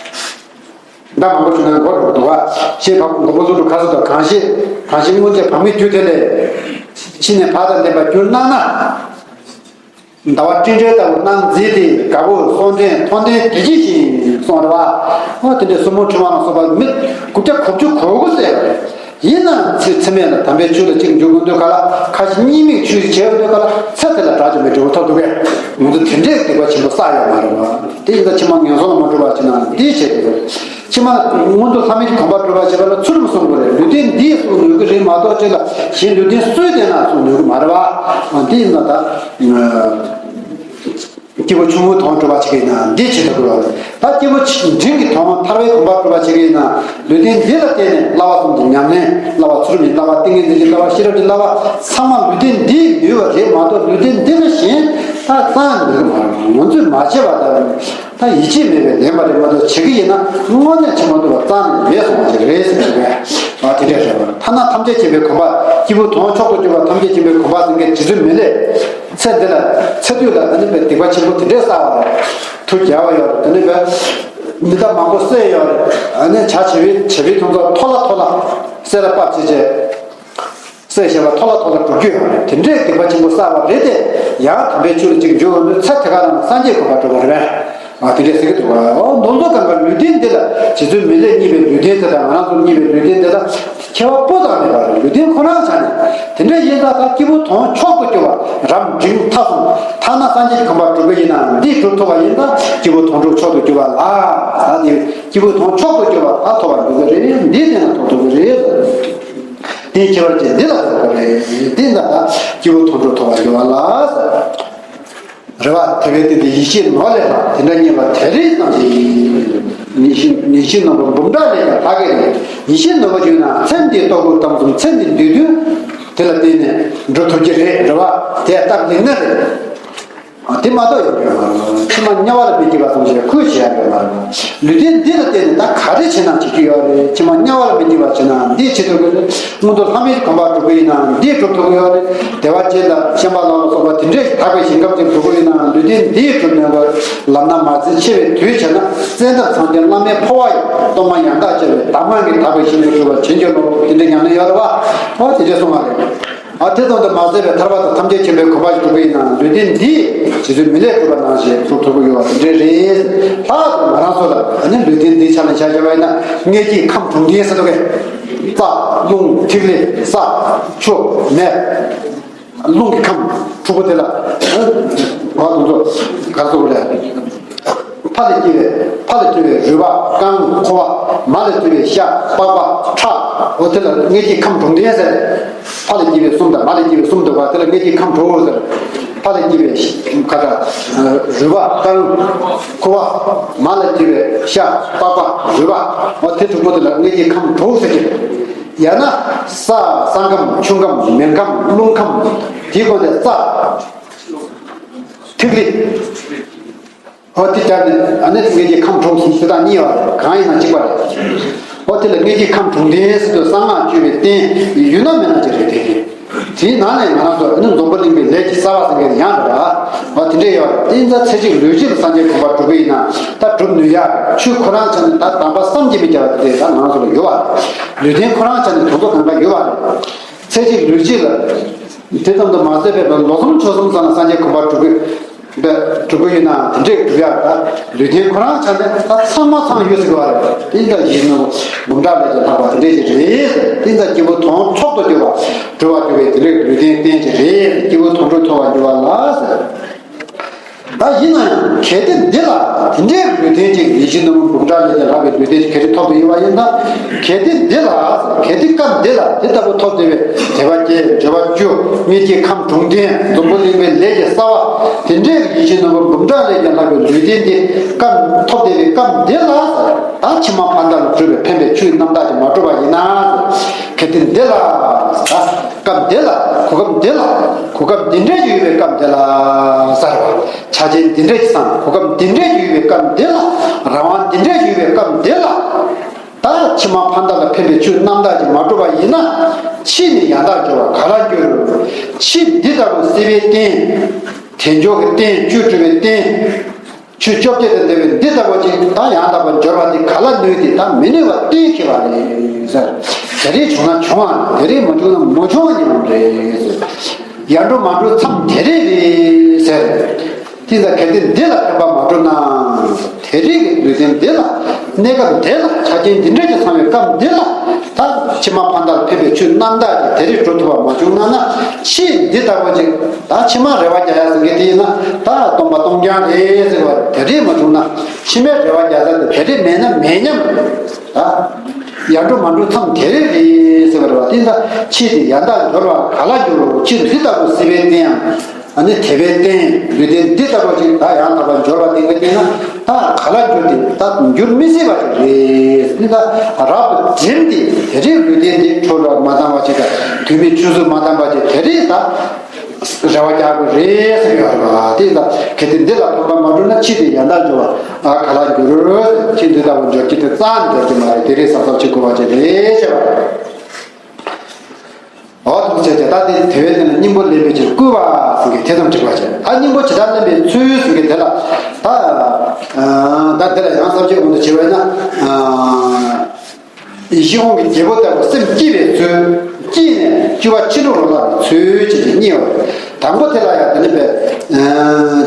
ཟླ་མང་པོ་བྱུང་ན་འགོར་འགྲོ་གི་འདུག་ག། ཞེས་མགོན་པོ་ཀླུ་སྒྲུབ་ཁ་གསོ་དང་། གང་ཞིག་གང་ཞིག་སྔོན་ཆད་བག་མེད་རྒྱུ་དེ་ལས་ཕྱི་ནས་བག་དང་ལྡན་པར་འགྱུར་སྣང་ན། ཟླ་བ་སྤྲིན་བྲལ་ལྟ་བུ་སྣང་མཛད་དེ། དགའ་བོ་སོགས་འདྲེན་མཐོང་ལྡན་དེ་ཇི་བཞིན་གསུངས་རེད་པ། འོ་དེ་འདྲའི་སྲུ་མོ་ཁྲི་མ་ལ་སོགས་པ་མི་དགུ་བརྒྱ་གོ་དགུ་གོ་དགུ་བསད་པ་རེད། ཡིན་ནའང་ཚེ་ཚེ་སྨད་ལ་དམ་པའི་ཆོས་ལ་གཅིག་འཇུག་དགོས་དུས་ག་ལ། ཁ་ཞེ་གཉིས་མེད་ཆོས་ཤིག་བྱེད་དགོས་དུས་ག་ལ། ཚེ་དེ་ལ་དགྲ་བཅོམ་པའི་འབྲས་བུ་ཐོབ་འདུག་གས། ང་ཚོ་དེ་འདྲའི་སྡིག་པ་ཆེན་པོ་བསགས་ཡོད་མ་རེད་པ། དེ་ཡིན་ཙང་ཕྱི་མ་ངན་སོང་ལ་མ་འགྲོ་བ་བྱེད་ན་འདི་བྱེད་དགོས། ཕྱི་མ་སྔོན་དུ་ལྷ་མིན་གྱི་གོ་འཕང་བགྲོད་པ་བྱེད་པ་ལ་ཚུལ་ཁྲིམས་སྲུང་དགོས་རེད། ལུས་རྟེན་འདིས་སྲུང་ནུས་ཀྱི་རེད་མ་གཏོགས་ཅིག་ལ་གཞན་ལུས་རྟེན་སུས་བསྟན་ན་སྲུང་ནུས་ཀྱི་མ་རེད་པ། འདི་ཡིན་ཙང་ད། སྐྱེས་བུ་ཆུང་ངུའི་དོན་སྒྲུབ་པ་བྱེད་ཀྱི་ཡིན་ན་འདི་བྱེད་ཐུབ་དགོས་པ་རེད། ད་སྐྱེས་བུ་འབྲིང་གི་དོན་ཐར་པའི་གོ་འཕང་སྒྲུབ་པ་བྱེད་ཀྱི་ཡིན་ན་ལུས་རྟེན་འདི་ལ་བརྟེན་ནས་བསླབ་པ་གསུམ་གྱི་ཉམས་ལེན། བསླབ་པ་ཚུལ་ཁྲིམས་ཀྱི་བསླབ་པ། ཏིང་ངེ་འཛིན་གྱི་བསླབ་པ། ཤེས་རབ་ཀྱི་བསླབ་པ་ཚང་མ་ལུས་རྟེན་འདིས་ནུས་པ་རེད་མ་གཏོགས་ལུས་རྟེན་འདི་ལས་གཞན་ད་རྩ་ནས་ནུས་ཀྱི་མ་རེད། ང་ཚོས་མ་བྱས་པ་ལྟར་ད་ཡིད་ཆེས་མེད་པའི་ལེན་པ་རེད་མ་གཏོགས་བྱེད་ཀྱི་ཡིན་ན་དངོས་གནས་བྱེད་མ་ཐུབ་པ་རྩ་ནས་མེད་སོང་བ་ཞིག་རེད་ཟེར་གྱི་རེད། ཨ་དེ་འདྲ་རེད་པ། ཐ་ན་ཐམས་ཅད་མཁྱེན་པའི་གོ་འཕང་། སྐྱེས་བུ་དོན་མཆོག་ཏུ་གྱུར་པ་ཐམས་ཅད་མཁྱེན་པའི་གོ་འཕང་ཟེར་མཁན་རྗེ་བཙུན་མི་ལས། ཚེ་འདི་ལ་ཚེ་སྡོད་ལ་ཨ་ནི་པའི་སྡིག་པ་ཆེན་པོ་དེ་འདྲས་བསགས་པ་རེད། མཐུ་རྒྱལ་བ་ཡོད་རེད། ཨ་ནི་པའི་མི་དག་མང་པོ་བསད་ཡོད་རེད། ཨ་ནི་བྱ་བྱེད་པའི་བྱེད་པའི་ཐུན་ཚོད་མཐོ་ལ་མཐོ་ལ་བསད་ལ་ཕབ་བྱས་བྱས་བསད་བྱས་པ་མཐོ་ལ་མཐོ་ལ་འགྲོ་རྒྱུ་ཡོད་རེད། དེ་འདྲས་སྡིག་པ་ཆེན་པོ་བསགས་པ་རེད་དེ། ཡང་དམ་པའི་ཆོས་ལ་གཅིག་འཇུག་འོང་དུས་ཚེ་དེ་ག་རང་ལ་སངས་རྒྱས་གོ་འཕང་འགྲུབ་པ་རེད་པས། ཨ་དེ་འདྲས་ཟེར་གྱི་འདུག་པ། འོ་འདི་ཚོ་གང་ག་ལུས་རྟེན་འདི་ལ་རྗེ་བཙུན་མི་ལས་བརྙེས་པའི་ལུས་རྟེན་དེ་དང་ང་རང་ཚོ་བརྙེས་པའི་ལུས་རྟེན་དེ་དང་ཁྱད་པར་སྤུ་ཙམ་མེད་པར་ལུས་རྟེན་ཁོ་རང་ཆགས་ནས། དེ་འདྲ་ཡིན་ཙང་ད་སྐྱེས་བུ་དོན་མཆོག་ཏུ་གྱུར་པ་རབ་འབྲིང་ཐ་གསུམ། ཐ་ན་སངས་རྒྱས་ཀྱི་གོ་འཕང་སྒྲུབ་པ་ཡིན་ན་འདི་སྒྲུབ་ཐུབ་པ་ཡིན་ཙང་སྐྱེས་བུ་དོན་གྲུབ་མཆོག་ཏུ་གྱུར་པ་ལ། ད་དེ་སྐྱེས་བུ་དོན་མཆོག་ཏུ་གྱུར་པ་ད་ཐོབ་པར་འགྱུར་གྱི་རེད། འདི་བསྟེན་ན་ཐོབ་ཐུབ་ཀྱི་རེད། དེའི་ཁྱད་པར་ཅན་འདི་ལ་ཐོབ་དགོས་རེད། འདི་ལ་ད་སྐྱེས་བུ་དོན་གྲུབ་ཐོབ་པར་འགྱུར་བ་ལ། རེ་བ་དེ་བས་ཏེ་དེ་ཡེ་ཤེས་ནོར་ལས་ལྷག་དེ་འདྲ་རྙེད་པ་དེ་རེད་བསམ་ཞིང་། ཉེས་ཤེས་ཉེས་ཤེས་རྣོན་པོ་འབུམ་ཕྲག་ལས་ཀྱང་ལྷག་གི་རེད། ཡེ་ཤེས་ནོར་བུ་བྱུང་ན་ཚེ་འདིའི་ལྟོ་གོས་གཏམ་གསུམ་ཚེ་འདི་འདོད་དོན་དེ་ལ་བརྟེན་ནས་འགྲུབ་ཐུབ་ཀྱི་རེད། རེ་བ་དེ་སྟབས་ལེགས་ན་རེད། དེ་མ་གཏོགས་ཡོང་གི་ཡོད་མ་རེད། ཕྱི་མ་དམྱལ་བ་ལ་མི་སྐྱེ་བ་སོང་ཞེས་ཁོས་བྱེད་ཡ་ཡོད་མ་རེད། ལུས་རྟེན་འདི་ལ་བརྟེན་ནས་ད་ག་རེ་བྱེད་ན་བྱེད་རྒྱུ་ཡོད་རེད། ཕྱི་མ་དམྱལ་བ་ལ་མི་སྐྱེ་བ་བྱེད་ན་འདི་བྱེད་ཐུབ་ཀྱི་རེད། མངོན་མཐོ་ལྷ་མིའི་གོ་འཕང་སྒྲུབ་ཀྱི་ཡིན་ན་འདི་སྒྲུབ་ཐུབ་ཀྱི་ཡོད་རེད། བདེ་བ་ཅན་དང་ཤན་པ་ལ་སོགས་པ་དེ་འདྲའི་དག་པའི་ཞིང་ཁམས་ཅིག་སྒྲུབ་ཀྱི་ཡིན་ན་ལུས་རྟེན་འདིའི་སྒྲུབ་གནས་ལ་ལམ་སྣ་མ་ཟིན་ཆེ་བའི་དུས་བྱས་ན་བཙན་ཐབས་སངས་རྒྱས་བླ་མེད་འཕོ་བ་ཡི་སྟོབས་མ་ཡང་དག་ཅན་པའི་གདམས་ངག་གིས་དག་པའི་ཞིང་དུ་སྒྲུབ་པར་བྱིན་གྱིས་རློབས། དེ་འདྲའི་ཉམས་ལེན་ཡོད་རེད་བ། ཨོ་དེ་འདྲའི་གསུངས་པ་རེད། ཨ་དེ་ཙམ་དུ་མ་ཟད་པའི་ཐར་པ་དང་ཐམས་ཅད་མཁྱེན་པའི་གོ་འཕང་ཞིག་སྒྲུབ་ཀྱི་ཡིན་ན་ལུས་རྟེན་འདི་རྗེ་བཙུན་མི་ལས་གྲུབ་པ་ནང་བཞིན་སྒྲུབ་ཐུབ་ཀྱི་ཡོད་པ་དེ་འདྲའི་རེད། ལྷག་ཏུ་ང་རང་ཚོ་ལ་ཨ་ནི་ལུས་རྟེན་འདི་ཆ་ལ་བཞག་བཞག་པ་ཡིན་ན་མངལ་སྐྱེས་ཁམས་དྲུག་ལྡན་ཟེར་འདུག་གས། རྩ་རླུང་ཐིག་ལེ་ས་ཆུ་མེ། རླུང་གི་ཁམས་དྲུག་པོ་དེ་ལ་ཨ་ནི་ང་རང་ཚོ་ག་རེ་ཟེར་དགོས་རེད། ཕ་ལས་སྐྱེས་པའི་ཕ་ལས་སྐྱེས་པའི་རུས་པ་རྐང་ཁོ་བ། མ་ལས་སྐྱེས་པའི་ཤ་པགས་པ་ཁྲག་འོ་དེ་ལ་མངལ་སྐྱེས་ཁམས་དྲུག་ལྡན་ཟེར། ཕ་ལས་སྐྱེས་པའི་གསུམ་དང་མ་ལས་སྐྱེས་པའི་གསུམ་འདུག་པ་དེ་ལ་མངལ་སྐྱེས་ཁམས་དྲུག་ཟེར། ཕ་ལས་སྐྱེས་པའི་ཤ་ཁ་ཁྲག་རུས་པ་རྐང་ཁོ་བ། མ་ལས་སྐྱེས་པའི་ཤ་པགས་པ་རུས་པ་འོ་དེ་དྲུག་པོ་དེ་ལ་མངལ་སྐྱེས་ཁམས་དྲུག་ཟེར་གྱི། ཡང་ན་ས་ས་ཁམས་ཆུ་ཁམས་མེ་ཁམས་རླུང་ཁམས་དེའི་སྒོ་ནས་རྩ་ཐིག་ལེ། ཨོ་དེ་སྦྱར་ནས་ཨ་ནི་མངལ་སྐྱེས་ཁམས་དྲུག་གསུམ་དེ་དག་གཉིས་པ་རེད། གང་ཡིན་ན་གཅིག་པ་རེད། ཨོ་དེ་ལ་མངལ་སྐྱེས་ཁམས་དྲུག་ལྡན་ཟེར་དུས་གསང་སྔགས་བཅོས་པའི་རྟེན་ཡོད་ན་མེད་ན་ཅིག་རེད་དེ། དེའི་ནང་ནས་ང་རང་ཚོ་ཨ་ནི་འཛམ་བུ་གླིང་པའི་ལས་ཀྱི་རྩ་བ་ཟེར་མཁན་ཡང་རེད་བ། ཨོ་དེ་འདྲས་ཡོད་རེད། དེ་ཡིན་ཙང་ཚེ་གཅིག་ལུས་གཅིག་ལ་སངས་རྒྱས་གོ་འཕང་སྒྲུབ་ཀྱི་ཡིན་ན་ད་སྒྲུབ་ནུས་ཡ། ཆོས་ཁོ་རང་ཆ་ནས་ད་དམ་པ་བསམ་གྱིས་མི་ཁྱབ་པ་དེ་ད་ང་རང་ཚོ་ལ་ཡོད་བ་རེད། ལུས་རྟེན་ཁོ་རང་ཆ་ནས་དུས་ཚོད་གང་ག་ཡོད་བ་རེད། ཚེ་གཅིག་ལུས་གཅིག་ལ། དེ་ཙམ་དུ་མ་ཟད་པའི་ལོ་གསུམ་ཕྱོགས་གསུམ་ཙམ་ལ་སངས་རྒྱས་གོ་འཕང་སྒྲུབ་དགོས། སྒྲུབ་དགོས་ཡོད་ན་དེ་འདྲས་སྒྲུབ་ཡག་ད་ལུས་རྟེན་ཁོ་རང་ཆ་ནས་ད་ཚང་མ་ཚང་ཡོད་ཟེར་གི་བ་རེད། དེ་ལྟར་ཡིན་ནོ་འབུམ་ཕྲག་ལས་ཀྱང་ལྷག་པ་དེ་འདྲས་ཀྱི་རེད། དེ་ལྟར་སྐྱེས་བུ་དོན་མཆོག་ཏུ་གྱུར་པ་གྲུབ་པར་འགྱུར་བའི་དེ་འདྲས་ལུས་རྟེན་བསྟན་གྱི་རེད། སྐྱེས་བུ་དོན་གྲུབ་ཐོབ་པར་འགྱུར་བ་ལ་ཟེར། ད་ཡིན་ན་ཡང་གལ་ཏེ་འདི་ལ་དེ་འདྲའི་ལུས་རྟེན་ཅིག་ཡིད་བཞིན་ནོར་བུ་འབུམ་ཕྲག་ལས་ཀྱང་ལྷག་པའི་ལུས་རྟེན་ཅིག་གལ་ཏེ་ཐོབ་ཏུ་ཡོད་པ་ཡིན་ན། གལ་ཏེ་འདི་ལ་གལ་ཏེ་སྐབས་འདི་ལ་དེ་ལྟ་བུ་ཐོབ་བསྡད་པའི་དད་པ་སྐྱེ་འགྱོད་པ་སྐྱོ་མངལ་སྐྱེས་ཁམས་དྲུག་ལྡན་འཛམ་བུ་གླིང་པའི་ལས་ཀྱི་རྩ་བ་དེ་འདྲའི་ཡིད་བཞིན་ནོར་བུ་འབུམ་ཕྲག་ལས་ཀྱང་ལྷག་པའི་ལུས་རྟེན་འདི་སྐབས་ཐོབ་བསྡད་པའི་སྐབས་འདི་ལ་ད་ཕྱི་མ་ཕ་མཐའ་ལ་སྒྲུབ་པའི་ཕན་པའི་ཆོས་རྣམ་དག་ཅིག་མ་གྲུབ་པ་ཡིན་ན། གལ་ཏེ་འདི་ལ་ད་སྐབས་འདི་ལ་གོ་སྐབས་འདི་ལ་གོ་སྐབས་འདི་འདྲའི་ཡོད་པའི་སྐབས་འདི་ལ་ཟེར་བ། ཆ་རྐྱེན་འདི་འདྲ་ཞིག་ཚང་གོ་སྐབས་འདི་འདྲ་ཞིག་ཡོད་པའི་སྐབས་འདི་ལ། རང་དབང་འདི་འདྲ་ཞིག་ཡོད་པའི་སྐབས་འདི་ལ། ད་ཕྱི་མ་ཕ་མཐའ་ལ་ཕན་པའི་ཆོས་རྣམ་དག་ཅིག་མ་སྒྲུབ་པ་ཡིན་ན། ཕྱིས་ནས་ཡང་དག་འབྱོར་བ་ག་ལ་འགྱུར། ཕྱིས་འདི་ལྟ་བུ་སྲིད་པའི་རྟེན། དལ་འབྱོར་གྱི་རྟེན་བཅུད་སྒྲུབ་པའི་རྟེན། ཆོས་བཅོ་བརྒྱད་དང་ལྡན་པའི་འདི་ལྟ་བུ་ཅིག་ད་ཡང་དག་པར་འབྱོར་བ་འདི་ག་ལ་ནུས་ཏེ་ད་མི་ནུས་པ་གཏན་འཁེལ་བ་རེད་ཟེར། དེ་རིགས་བྱུང་ན་བྱུང་བ་དེ་རིགས་མ་བྱུང་ན་མ་བྱུང་བ་ཉིད་རེད་ཟེར། ཡར་འགྲོ་མར་འགྲོ་མཚམས་དེ་རིགས་རེད་ཟེར། དེ་ལ་གལ་ཏེ་འདི་ལ་ཕན་པ་མ་བསྒྲུབས་ན། དེ་རིང་གི་ལུས་རྟེན་འདི་ལ། གནས་སྐབས་འདི་ལ་ཆ་རྐྱེན་འདི་འདྲ་ཞིག་ཚང་བའི་སྐབས་འདི་ལ། ད་ཕྱི་མ་ཕ་མཐའ་ལ་ཕན་པའི་ཆོས་རྣམ་དག་ཅིག་དེ་རིང་སྒྲུབ་ཐུབ་པ་མ་བྱུང་ན་ན། ཕྱིས་འདི་ལྟ་བུ་ཅིག་ད་ཕྱི་མ་རེ་བ་རྒྱག་ཡ་ཟེར་མཁན་དེ་ཡིན་ན། ད་སྟོང་པ་སྟོང་རྐྱང་རེད་ཟེར་བ་དེ་རིང་མ་བྱུང་ན། ཕྱི་མའི་རེ་བ་རྒྱག་ས་དེ་དེ་རིང་མེད་ན་མེད་སྙམ། ད་ཡར་འགྲོ་མར་འགྲོ་མཚམས་དེ་རིང་རེད་ཟེར་བ་རེད་བ། དེ་ད་ཕྱིས་དེ་ཡང་དག་འབྱོར་བ་ག་ལ་འགྱུར་རོ། ཕྱིས་འདི་ལྟ་བུ་སྲིད་པའི་རྟེན་ཡང་། ཨ་ནི་དད་པའི་རྟེན་ལུས་རྟེན་འདི་ལྟ་བུ་ཅིག་ད་ཡང་དག་པར་འབྱོར་བ་དེ་ག་དེ་ན་ད་ག་ལ་འགྱུར་ཏེ་ད་འགྱུར་མི་སྲིད་པ་ཞིག་རེད། འདི་ད་རབ་ཏུ་བསྒྲིམས་ཏེ་དེ་རིང་ལུས་རྟེན་འདི་འཕྲོ་བརླག་མ་བཏང་བ་ཅིག་དང་དུས་མིན་ཆུད་ཟོས་མ་བཏང་བ་ཅིག་དེ་རིང་ད་རེ་བ་རྒྱག་དགོས་རེད་ཟེར་ཡོད་རེད་བ། དེ་ད་གལ་ཏེ་འདི་ལ་ཕན་པ་མ་བསྒྲུབས་ན་ཕྱིས་དེ་ཡང་དག་འབྱོར་བ་ཨ་ག་ལ་འགྱུར། ཕྱིས་འདི་ལྟ་བུ་འབྱོར་གྱི་དེ་རྩ་ནས་འབྱོར་གྱི་མ་རེད། དེ་རིང་གཟབ་གཟབ་བྱེད་དགོས་པ་ཅིག་རེད་ཟེར་བ། འོ་དེ་བྱས་ཏེ་ད་དེ་དེ་བས་དེ་ན་སྙིང་པོ་ལེན་པའི་ཕྱིར་བསྐུལ་བ་ཟེར་གྱི་དེ་ཙམ་བྲིས་པ་བྱས། ད་སྙིང་པོ་ཇི་ལྟར་ལེན་པའི་ཚུལ་ཟེར་གྱི་དེ་ལ་ད་ད་དེ་ལ་ཡང་བསམ་བྱེད་དགོངས་དུ་བྱེད་པས་ན། ཡེ་ཤེས་དབང་གི་རྒྱལ་པོ་ལྟ་བུ་སེམས་བསྐྱེད་པའི་ཚུལ། བསྐྱེད་ནས་སྤྱོད་པ་ཕྱིན་དྲུག་རོ་ལངས་པའི་ཚུལ་བྱེད་ཀྱི་གཉིས་པ། དང་པོ་དེ་ལ་ཡང་དེ་ནི་པའི་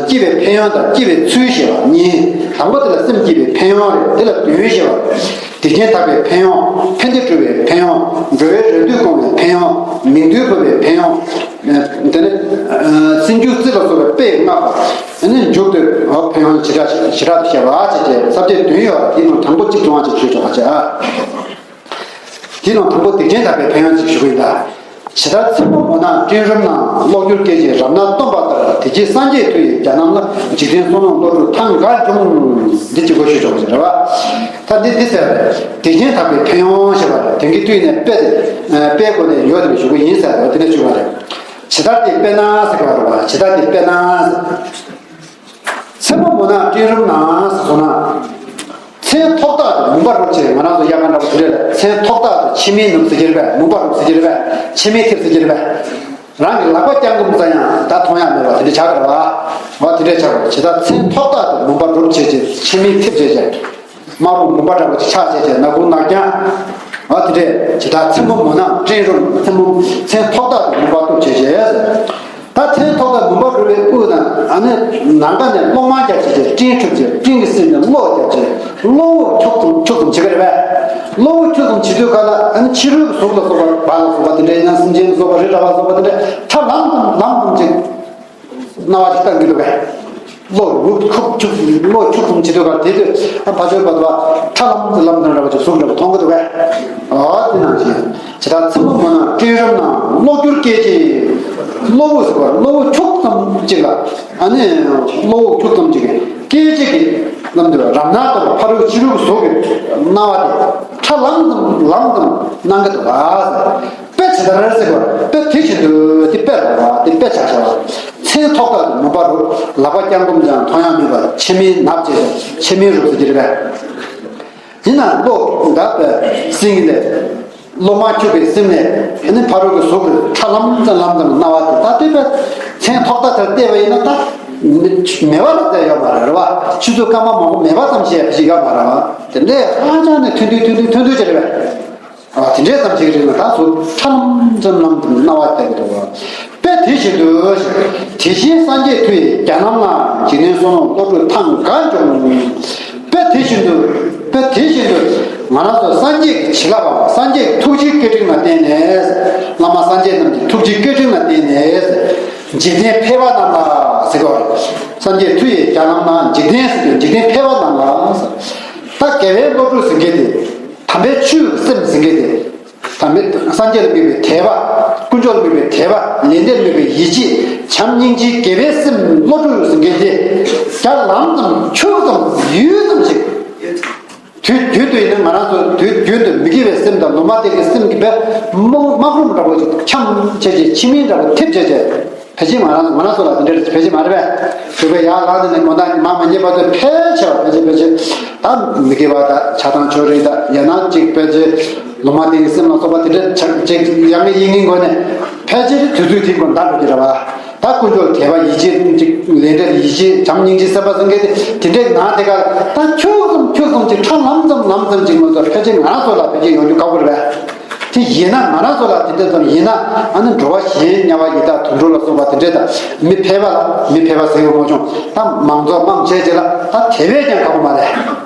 བསྐྱེད་པའི་ཕན་ཡོན་དང་བསྐྱེད་པའི་ཚུལ་ཞེས་པ་གཉིས། དང་པོ་དེ་ལ་སེམས་བསྐྱེད་པའི་ཕན་ཡོན་རེད། དེ་ལ་དོན་ཞེས་པ། དེ་བཞིན་དག་པའི་ཕན་ཡོན། ཕན་བདེ་སྤྲོད་པའི་ཕན་ཡོན། འགྲོ་བའི་རེ་འདོད་སྐོང་བའི་ཕན་ཡོན། མིང་དོན་འཕོ་བའི་ཕན་ཡོན། དེ་ནས་སེམས་རྒྱུད་རྩི་ལ་སོགས་པའི་དཔེས་བསྔགས་པ། དེ་ནས་མཇུག་ཏུ་ཕན་ཡོན་བྱེ་བྲག་བྱེ་བྲག་ཏུ་བཤད་པ་བྱས་ཏེ་ས་བཅད་བདུན་ཡོད་པ་དེའི་ནང་དང་པོ་གཅིག་ཙམ་ཅིག་ཞུས་ཆོག་པ་བྱས། དེའི་ནང་དང་པོ་དེ་བཞིན་དག་པའི་ཕན་ཡོན་ཅིག་ཞུ་གི་ཡིན་ད། ཇི་ལྟར་མཚན་མོ་མོ་ནག་སྤྲིན་རུམ་ན། གློག་འགྱུར་སྐད་ཅིག་རབ་གནག་སྟོན་པ་ལྟར། དེ་རྗེས་སངས་རྒྱས་མཐུ་ཡིས་རྒྱ་གནམ་ལ། འཇིག་རྟེན་བསོད་ནམས་བློ་གྲོས་ཐང་འགའ་འབྱུང་། འདི་གཅིག་པོ་ཞུས་ཆོག་པ་ཞིག་རེད་བ། ད་འདི་འདི་ཟེར་བ་རེད། དེ་བཞིན་དག་པའི་ཕན་ཡོན་ཞེས་པ་རེད། དེང་གི་དུས་ནས་དཔེ་དེ་དཔེའི་སྒོ་ནས་ཡོད་དེ་ཞུ་གི་ཡིན་ཟེར་བ་དེ་ནས་ཞུ་བ་རེད། ཇི་ལྟར་དེ་དཔེར་ན་ཟེར་གི་བ་རེད་བ། ཇི་ལྟར་དེ་དཔེར་ན། མཚན་མོ་མོ་ན་སྤྲིན་རུམ་ན་ཟེར་སོང་ན། མཚན་ཐོག་ཐག་ཏུ་མུན་པ་རུབ་བྱས། ང་རང་ཚོ་དབྱར་ཁ་འདྲ་པོ་དེ་འདྲ་ལ་མཚན་ཐོག་ཐག་ཏུ་ཆུ་མིག་ནུབ་ཟེར་གྱི་རེད་པས། མུན་པ་རུབ་ཟེར་གྱི་རེད་པས། ཆུ་མིག་ཐིབས་ཟེར་གྱི་རེད་པས། རང་གི་ལག་པ་བརྐྱང་བསྐུམ་ཙམ་ཡང་ད་མཐོང་ཡ་མེད་པ་དེ་འདྲ་ཆགས་ཀྱི་རེད་པ། འོ་དེ་འདྲ་ཆགས་པ་ཇི་ལྟར་མཚན་ཐོག་ཐག་ཏུ་མུན་པ་རུབ་བྱས་བྱས། ཆུ་མིག་ཐིབས་བྱས་བྱས། དམར་པོ་མུན་པ་འདྲ་པོ་ཅིག་ཆགས་བྱས་བྱས། ན་ཁུག་ནག་རྐྱང་། འོ་དེ་འདྲས་ཇི་ལྟར་མཚན་མོ་མོ་ན་སྤྲིན་རུམ། མཚན་མོ་མཚན་ཐོག་ཐག་ཏུ་མུན་པ་རུབ་བྱས་བྱས། ད་མཚན་ཐོག་ཐག་མུན་པ་རུབ་པའི་དབུས་ན་ཨ་ནི་ནམ་མཁའ་ནས་གློག་དམར་རྒྱབ་བྱས་བྱས། སྤྲིན་འཁྲུགས་བྱས། སྤྲིན་གྱི་གསེབ་ནས་གློག་རྒྱབ་བྱས། གློག་འཁྱུག་ཙམ་འཁྱུག་ཙམ་བྱེད་ཀྱི་རེད་པས། གློག་འཁྱུག་ཙམ་བྱེད་དུས་ག་ལ་ཨ་ནི་ཕྱི་རོལ་གྱི་གཟུགས་ལ་སོགས་པ། བ་ལ་སོགས་པ་དེ་འདྲ་ཡིན་ན། སེམས་ཅན་ལ་སོགས་པ། རི་འདྲ་བ་སོགས་པ་དེ་འདྲ་ཁྲ་ལམ་ལམ་ཙམ་ཅིག་སྣང་བ་ཅིག་བཏང་གི་འདུག་གས། གློག་འཁྱུག་འཁྱུག་གློག་འཁྱུག་ཙམ་བྱེད་དུས་ག་ལ་དེ་དུས་ཨ་ཕ་ཚོའི་བར་དུ་བ་ཁྲ་ལམ་ཙམ་ལམ་ཙམ་འདྲ་བ་ཅིག་གཟུགས་འདྲ་བ་མཐོང་གི་འདུག་གས། ཨ་དེ་ནང་བཞིན་ཇི་ལྟར་མཚན་མོ་མོ་ན་སྤྲིན་རུམ་ན། གློག་འཁྱུག་སྐད་ཅིག་གློ་བུར་ཟེར་བ་གློ་བུར་འཁྱུག་ཙམ་ཅིག་ལ། ཨ་ནི་གློ་བུར་འཁྱུག་ཙམ་ཅིག་སྐད་ཅིག་གིས་ལམ་དུ་རབ་སྣང་དང་ཕ་རོལ་ཕྱི་རོལ་གྱི་གཟུགས་ཀྱི་སྣང་བ་དེ་ཁྲ་ལམ་ཙམ་ལམ་ཙམ་སྣང་གི་འདུག་ག། དཔེ་ཇི་ལྟར་ཟེར་བ། དཔེ་དེ་བཞིན་དུ། དེ་དཔེ་རེད་བ། དེ་དཔེ་ཆ་བཞག་པ། མཚན་ཐོག་ཐག་ཏུ་མུན་པ་རུབ། ལག་པ་བརྐྱང་བསྐུམ་ཀྱང་མཐོང་ཡ་མེད་པ། ཆུ་མིག་ནུབ་བྱས། ཆུ་མིག་རུབ་ཟེར་གྱི་རེད་པས། ཡིན་ན་གློག་འདབ་པའི་སེང་གེ་ལས། གློག་དམར་འཁྱུག་པའི་གསེབ་ནས་ཨ་ནི་ཕ་རོལ་གྱི་གཟུགས་ཀྱི་ཁྲ་ལམ་ཙམ་ལམ་ཙམ་སྣང་བ་དེ། ད་དེ་དཔེ་མཚན་ཐོག་ཐག་དེར་བལྟས་པ་ཡིན་ན་ད་མེ་མེད་པ་ལ་བལྟས་ཡོད་མ་རེད་བ། ཆུ་ཚོད་སྐར་མ་མང་པོ་མེད་པ་ཙམ་ཞིག་ཞིག་ཡོད་མ་རེད་བ། དེ་འདྲས་ཧ་ཅང་ནས་ཐུང་ཐུང་ཐུང་ཐུང་ཐུང་ཐུང་ཅིག་རེད་པས། ཨ་དེ་འདྲས་ཙམ་ཞིག་རེད་ན་ད་གཟུགས་ཁྲ་ལམ་ཙམ་ལམ་ཙམ་སྣང་བ་བསྟན་གྱི་འདུག་བ། དཔེ་དེ་བཞིན་དུ། དེ་བཞིན་སངས་རྒྱས་མཐུ་ཡིས་རྒྱ་རྣམས་ལ། འཇིག་རྟེན་བསོད་ནམས་བློ་གྲོས་ཐང་འགའ་འབྱུང་། དཔེ་དེ་བཞིན་དུ། དཔེ་དེ་བཞིན་དུ། ང་རང་ཚོ་སངས་རྒྱས་ཀྱི་བྱིན་རླབས་པ། སངས་རྒྱས་ཀྱི་ཐུགས་རྗེའི་བཀའ་དྲིན་ལ་བརྟེན་ནས། བླ་མ་སངས་རྒྱས་རྣམས་ཀྱི་ཐུགས་རྗེའི་བཀའ་དྲིན་ལ་བརྟེན་ནས། འཇིག་རྟེན་ཕལ་པ་རྣམས་ལ་ཟེར་གོ། སངས་རྒྱས་མཐུ་ཡིས་རྒྱ་རྣམས་ལ། འཇིག་རྟེན་ཟེར་དུས་འཇིག་རྟེན་ཕལ་པ་རྣམས་ལ། ད་དགེ་བའི་བློ་གྲོས་ཟེར་མཁན་དེ། དམ་པའི་ཆོས་ཀྱི་སེམས་ཟེར་མཁན་དེ། དམ་པའི་སངས་རྒྱས་ལ་དམིགས་པའི་དད་པ། དཀོན་མཆོག་ལ་དམིགས་པའི་དད་པ། ལས་འབྲས་ལ་དམིགས་པའི་ཡིད་ཆེས། བྱམས་སྙིང་རྗེ་དགེ་བའི་སེམས་བློ་གྲོས་ཟེར་མཁན་དེ། རྒྱ་ལམ་ཙམ་འཁྱུག་ཙམ་ཡུད་ཙམ་ཞིག་དུས་རྒྱུན་དུ་ཡིན་ན་ང་རང་ཚོ་དུས་རྒྱུན་དུ་མི་དགེ་བའི་སེམས་དང་ལུང་མ་བསྟན་གྱི་སེམས་ཀྱི་དཔེ་རྨོངས་སྨག་རུམ་འདྲ་པོ་ཞིག་འཁྱམས་བྱས་བྱས། ཆུ་མིག་འདྲ་པོ་ཐིབས་བྱས་བྱས། ཕལ་ཆེར་ང་རང་ང་རང་ཚོ་ལ་དེ་འདྲ་ཕལ་ཆེར་མ་རེད་པས། བོད་པའི་ཡར་ལངས་ནས་ནས་མོ་ན་མ་མ་ཉེས་པ་ཚོ་ཕལ་ཆེ་བ་ཕལ་ཆེར་ཕལ་ཆེར་ད་མི་དགེ་བ་དང་ཆགས་སྡང་ཕྱོགས་རིས་དང་ཡང་ན་ཅིག་ཕལ་ཆེར་ལུང་མ་བསྟན་གྱི་སེམས་ལ་སོགས་པ་དེ་འདྲ་ཆགས་ཅིག་ཡ་ངའི་ཡིན་ངའི་སྒོ་ནས་ཕལ་ཆེར་དུས་ཚོད་དེའི་སྒོ་ནས་འདའ་འགྲོ་གི་རེད་བ། ད་དཀོན་མཆོག་ལ་དད་པ་ཡིད་ཆེས་ཅིག་ལས་འབྲས་ལ་ཡིད་ཆེས་བྱམས་སྙིང་རྗེ་སེམས་དཔའ་སེམས་བསྐྱེད་དེ་དེ་འདྲའི་ནང་དེ་ག་ད་འཁྱུག་ཙམ་འཁྱུག་ཙམ་ཅིག་ཁྲ་ལམ་ཙམ་ལམ་ཙམ་ཅིག་མ་གཏོགས་ཕལ་ཆེར་ང་རང་ཚོ་ལ་ཕལ་ཆེར་ཡོང་རྒྱུ་ཁག་པོ་རེད་པས། དེ་ཡིན་ན་ང་རང་ཚོ་ལ་དེ་འདྲ་ཙམ་ཡིན་ན་ཨ་ནི་འགྲོ་བ་གཞན་དམྱལ་བ་ཡི་དྭགས་དུད་འགྲོ་ལ་སོགས་པ་དེ་འདྲ་དང་མི་ཕལ་པ་ལ་མི་ཕལ་པ་ཟེར་བའི་ངོ་བྱུང་ད་མང་ཚོགས་མང་ཆེ་ཆེ་ལ་ད་དེ་བས་ཀྱང་ཁག་པོ་མ་རེད།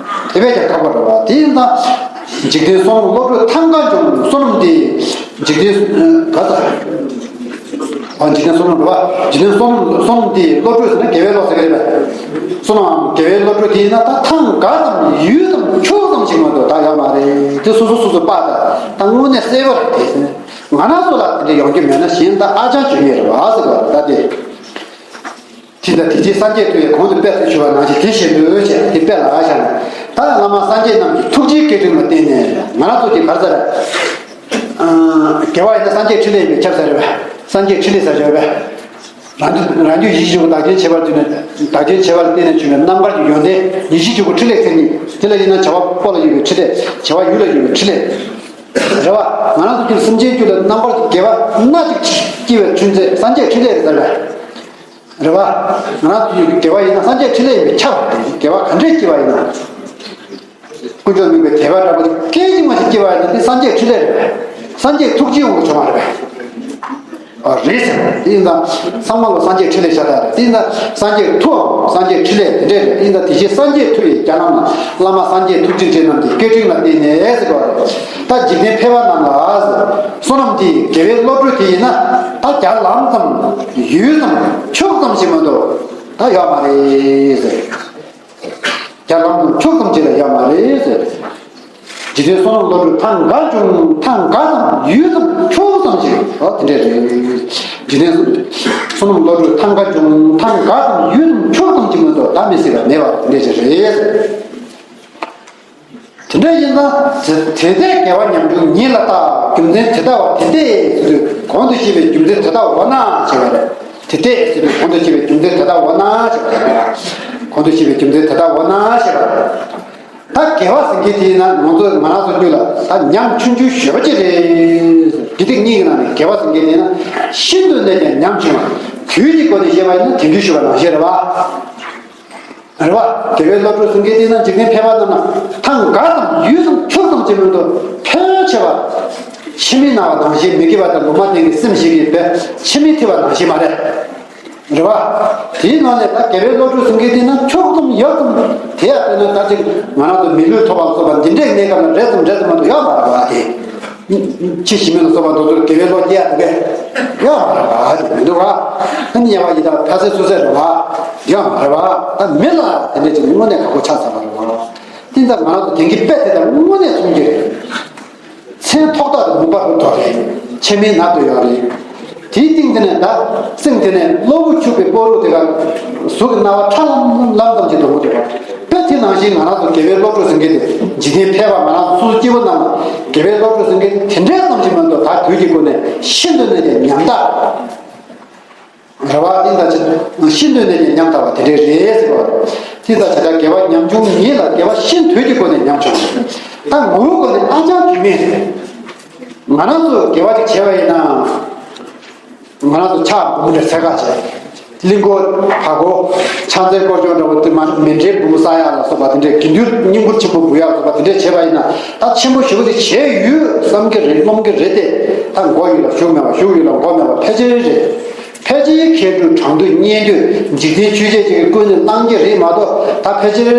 དེ་བས་ཀྱང་ཁག་པོ་རེད་བ། དེ་ཡིན་ཙང་འཇིག་རྟེན་བསོད་ནམས་བློ་གྲོས་ཐང་འགའ་འབྱུང་། བསོད་ནམས་དེ་འཇིག་རྟེན་ག་ད་འཇིག་རྟེན་བསོད་ནམས་རེད་བ། འཇིག་རྟེན་བསོད་ནམས་བསོད་ནམས་དེ་བློ་གྲོས་ཟེར་ན་དགེ་བའི་བློ་ཟེར་གི་རེད་པས། བསོད་ནམས་དགེ་བའི་བློ་གྲོས་དེ་ཡིན་ན་ད་ཐང་འགའ་ཙམ་ཡུད་ཙམ་འཁྱུག་ཙམ་ཞིག་མ་གཏོགས་ད་ཡོད་མ་རེད། དེ་སོ་སོ་སོ་སོ་པ་ད་ད་དངོས་གནས་གསལ་པོ་རེད། དེ་ང་རང་ཚོ་ལ་དེ་འདྲ་ཡོང་རྒྱུ་མེད་ན་གཞན་ད་ཨ་ཅང་བྱོན་ངེས་རེད་བ་ཟེར་བ་ད་དེ། དེ་ལྟར་དེ་རྗེས་སངས་རྒྱས་མཐུ་ཡིས་གོང་དུ་དཔེ་ཚུལ་ཞུ་བ་ནང་བཞིན་དེ་བཞིན་དུ་བྱས་དེ་དཔེ་ལ་བཞག་ནས་ད་བླ་མ་སངས་རྒྱས་རྣམས་ཀྱི་ཐུགས་རྗེའི་བཀའ་དྲིན་ལ་བརྟེན་ནས་ང་རང་ཚོ་གི་ག་རེ་ཟེར། དགེ་བ་ཡིན་ན་སངས་རྒྱས་ཕྲིན་ལས་ཡིན་པས་ཁྱབ་ས་རེད་པས། སངས་རྒྱས་ཕྲིན་ལས་ཟེར་ཡོད་པས། རང་རྒྱུད་རང་རྒྱུད་ཡིད་བཞིན་འཇུག་པ་བདག་རྐྱེན་བྱེད་པར་བརྟེན་ནས་བདག་རྐྱེན་བྱེད་པ་ལ་བརྟེན་ནས་བྱུང་བའི་རྣམ་དཀར་གྱི་ཡོན་ཏན་ཡིད་བཞིན་འཇུག་པའི་ཕྲིན་ལས་མཚན་ཉིད་དེ་ལ་ཡིན་ན་བྱ་བ་པོ་ལ་ཡོད་པའི་ཕྲིན་ལས་བྱ་བ་ཡུལ་ལ་ཡོད་པའི་ཕྲིན་ལས་རེད་བ། ང་རང་ཚོ་ཀྱི་སེམས་ཅན་རྒྱུད་ལ་རྣམ་པར་དགེ་བ་སྣ་གཅིག་སྐྱེ་བའི་ཆུན་ཚད་སངས་རྒྱས་ཕྲིན་ལས་རེད་ཟེར་བས། རེད་བ། ང་རང་ཚོ་ཀྱི་དགེ་བ་ཡིན་ན་སངས་རྒྱས་ཕྲིན་ལས་ཡིན་པས་ཁྱབ་པ་དེ་དགེ་བ་ག་འདྲས་སྐྱེ་བ་ཡིན་ན། དཀོན་མཆོག་དམིགས་པའི་དད་པ་འདྲ་པོ་སྐད་ཅིག་མ་ཅིག་སྐྱེ་བ་ཡིན་ན་དེ་སངས་རྒྱས་ཕྲིན་ལས་རེད་བས། སངས་རྒྱས་ཐུགས་རྗེའི་དབང་གིས་བྱུང་བ་རེད་བས། ཨ་རེད་ཟེར། དེ་ཡིན་ཙང་ཚང་མ་ལ་སངས་རྒྱས་ཕྲིན་ལས་ཤ་སྟག་རེད། དེ་ཡིན་ཙང་སངས་རྒྱས་མཐུའམ་སངས་རྒྱས་ཕྲིན་ལས་དེ་འདྲས་རེད། དེ་ཡིན་ཙང་དེ་བཞིན་སངས་རྒྱས་མཐུ་ཡིས་རྒྱ་རྣམས་ལ། བླ་མ་སངས་རྒྱས་ཐུགས་རྗེ་ཅན་རྣམས་ཀྱི་བཀའ་དྲིན་ལ་བརྟེན་ནས་ཟེར་བ་རེད། ད་འཇིག་རྟེན་ཕལ་པ་རྣམས་ལ་ཟེར། བསོད་ནམས་དེ་དགེ་བའི་བློ་གྲོས་དེ་ཡིན་ན་ད་རྒྱ་ལམ་ཙམ་ཡུད་ཙམ་འཁྱུག་ཙམ་ཞིག་མ་གཏོགས་ད་ཡོད་མ་རེད་ཟེར། རྒྱ་ལམ་ཙམ་འཁྱུག་ཙམ་ཅིག་ལ་ཡོད་མ་རེད་ཟེར། འཇིག་རྟེན་བསོད་ནམས་བློ་གྲོས་ཐང་འགའ་འབྱུང་། ཐང་འགའ་ཙམ་ཡུད་ཙམ་འཁྱུག་ཙམ་ཞིག་ཨོ་དེ་འདྲས་རེད། འཇིག་རྟེན་བསོད་ནམས་བློ་གྲོས་ཐང་འགའ་འབྱུང་། ཐང་འགའ་ཙམ་ཡུད་ཙམ་འཁྱུག་ཙམ་ཅིག་མ་གཏོགས་ད་མི་སྲིད་པ་མེད་པ་དེ་འདྲས་ཅིག་རེད། དེ་འདྲས་ཡིན་ཙང་དེ་ལྟས་དགེ་བ་ཉམ་ཆུང་ཉིད་ལ་བརྟག་རྒྱུ་མཚན་དེ་ལྟ་བ་དེ་ལྟས་ཟེར་དུས་གོང་དུ་བཤད་པའི་རྒྱུ་མཚན་དེ་ལྟ་བ་འོ་ན་ཞེས་པ་རེད། དེ་ལྟས་ཟེར་དུས་གོང་དུ་བཤད་པའི་རྒྱུ་མཚན་དེ་ལྟ་བ་འོ་ན་ཞེས་པ་རེད། གོང་དུ་བཤད་པའི་རྒྱུ་མཚན་དེ་ལྟ་བུ་ན་ཞེས་པ། ད་དགེ་བ་ཟེར་མཁན་དེ་ན་ང་ཚོ་ང་རང་ཚོ་རྒྱུད་ལ་ད་ཉམ་ཆུང་ཆུང་ཞེ་པོ་ཅིག་རེད། དགེ་སྡིག་གཉིས་ཀྱི་ནང་ནས་དགེ་བ་ཟེར་མཁན་དེ་ན་ཤིན་ཏུ་ནས་ཀྱང་ཉམ་ཆུང་བ། དུས་ཀྱི་སྒོ་ནས་བཤད་པ་ཡིན་ན་དེང་དུས་ཞུ་བ་ནང་བཞིན་རེད་བ། རེད་བ། དགེ་བའི་བློ་གྲོས་ཟེར་མཁན་དེ་ན་འཇིག་རྟེན་ཕལ་པ་རྣམས་ལ་ཐང་ག་ཙམ་ཡུད་ཙམ་ཁྱུག་ཙམ་ཅིག་མིན་འདུག་ཕལ་ཆེ་བ། ཕྱི་མིག་ན་བ་ནང་བཞིན་མི་དགེ་བ་དང་ལུང་མ་བསྟན་གྱི་སེམས་ཤིག་གིས་པའི་ཕྱི་མིག་ཐིབས་པ་ནང་བཞིན་མ་རེད། རེད་བ། དེའི་ནང་ནས་ད་དགེ་བའི་བློ་གྲོས་ཟེར་མཁན་དེ་ན་ཁྱུག་ཙམ་ཡོད་ཙམ་དེ་ཡང་དཔེར་ན་ད་ཅིག་ང་རང་ཚོ་མི་ལུས་ཐོབ་པ་སོགས་པ་འདི་འདྲའི་གནས་སྐབས་ལ་རེ་ཙམ་རེ་ཙམ་མ་གཏོགས་ཡོད་མ་རེད་བ་དེ། ཕྱི་ཞི་མི་ལ་སོགས་པ་འདི་ཚོར་དགེ་བའི་བློ་སྐྱེ་ཡ་དེ་ཡོད་མ་རེད་བ་དེ་མི་འདུག་བ། ཨ་ནི་དམྱལ་བ་ཡི་དྭགས་ཕ་སེ་སུ་སེ་རེད་བ། ཡོད་མ་རེད་བ། ད་མི་ལ་དེ་འདྲའི་ཅིག་དངོས་གནས་ཁག་པོ་ཆགས་ཚར་བ་རེད་བ། དེ་ལྟར་ང་རང་ཚོ་དེང་གི་དཔེ་དེ་ལྟར་དངོས་གནས་མཚུངས་ཀྱི་རེད། མཚན་ཐོག་ཐག་ཏུ་མུན་པ་རུ་དོ་རེད། ཕྱི་མའི་ནང་དུ་ཡོད་རེད། དེའི་སྟེང་དེ་ནས་ད་སེམས་དེ་ནས་གློ་བུར་འཁྱུག་པའི་སྤོ་རུ་དེ་ག་གཟུགས་ཀྱི་སྣང་བ་ཁྲ་ལམ་ལམ་ཙམ་ཞིག་འདུག་གོ་དེ་བ། དཔེ་དེ་ནང་བཞིན་ང་རང་ཚོ་དགེ་བའི་བློ་གྲོས་ཟེར་མཁན་དེ་འཇིག་རྟེན་ཕལ་པ་ང་རང་ཚོ་སོ་སོ་སྐྱེ་བོ་རྣམས་ལ་དགེ་བའི་བློ་གྲོས་ཟེར་མཁན་དེ་དེ་འདྲའི་ཙམ་ཞིག་མ་གཏོགས་ད་དུས་ཀྱི་སྒོ་ནས་ཤིན་ཏུ་ནས་ཀྱང་ཉམ་ཐག་རེད་བ། དེ་ལྟ་ཅི་ཤིན་ཏུ་ནས་ཀྱང་ཉམ་ཐག་པ་དེ་འདྲའི་རེད་ཟེར་བ། དེ་ལྟ་ཅི་ད་དགེ་བ་ཉམ་ཆུང་ཉིད་ལ་དགེ་བ་ཤིན་ཏུ་གྱི་སྒོ་ནས་ཉམ་ཆུང་། ད་ངོ་བོའི་སྒོ་ནས་ཨ་ཅང་དུས་མེད། ང་རང་ཚོ་དགེ་བ་ཅིག་བྱས་པ་ཡིན་ན། ང་རང་ཚོ་ཕྱག་འབུམ་རེ་ཚད་ཁ་བྱས། གླིང་སྐོར་བར་སྐོར། ཕྱག་འཚལ་སྐོར་སྦྱོང་འདྲ་བོ་དེ་མ་མཎྜལ་འབུམ་བསག་ཡག་ལ་སོགས་པ་དེ་འདྲའི་དགེ་འདུན་བསྙེན་བཀུར་ཆེན་པོ་འབུལ་ཡག་ལ་སོགས་པ་དེ་འདྲའི་བྱས་པ་ཡིན་ན་ད་ཆེན་པོ་ཞེ་པོ་དེ་བྱས་ཡོད་བསམ་གྱི་རེད་རློམ་གྱི་རེད་དེ། ད་མགོ་ཡོད་ལ་གཞུག་མེད་པ་གཞུག་ཡོད་ལ་མགོ་མེད་པ་ཕལ་ཆེར་རེད། ཕལ་ཆེར་མཁས་གྲུབ་གྲངས་འདུས་སྙན་བརྒྱུད་འཇིག་རྟེན་ཆོས་བརྒྱད་ཅིག་གི་ཀུན་ནས་བླང་གི་རེད་མ་གཏོགས་ད་ཕལ་ཆེར་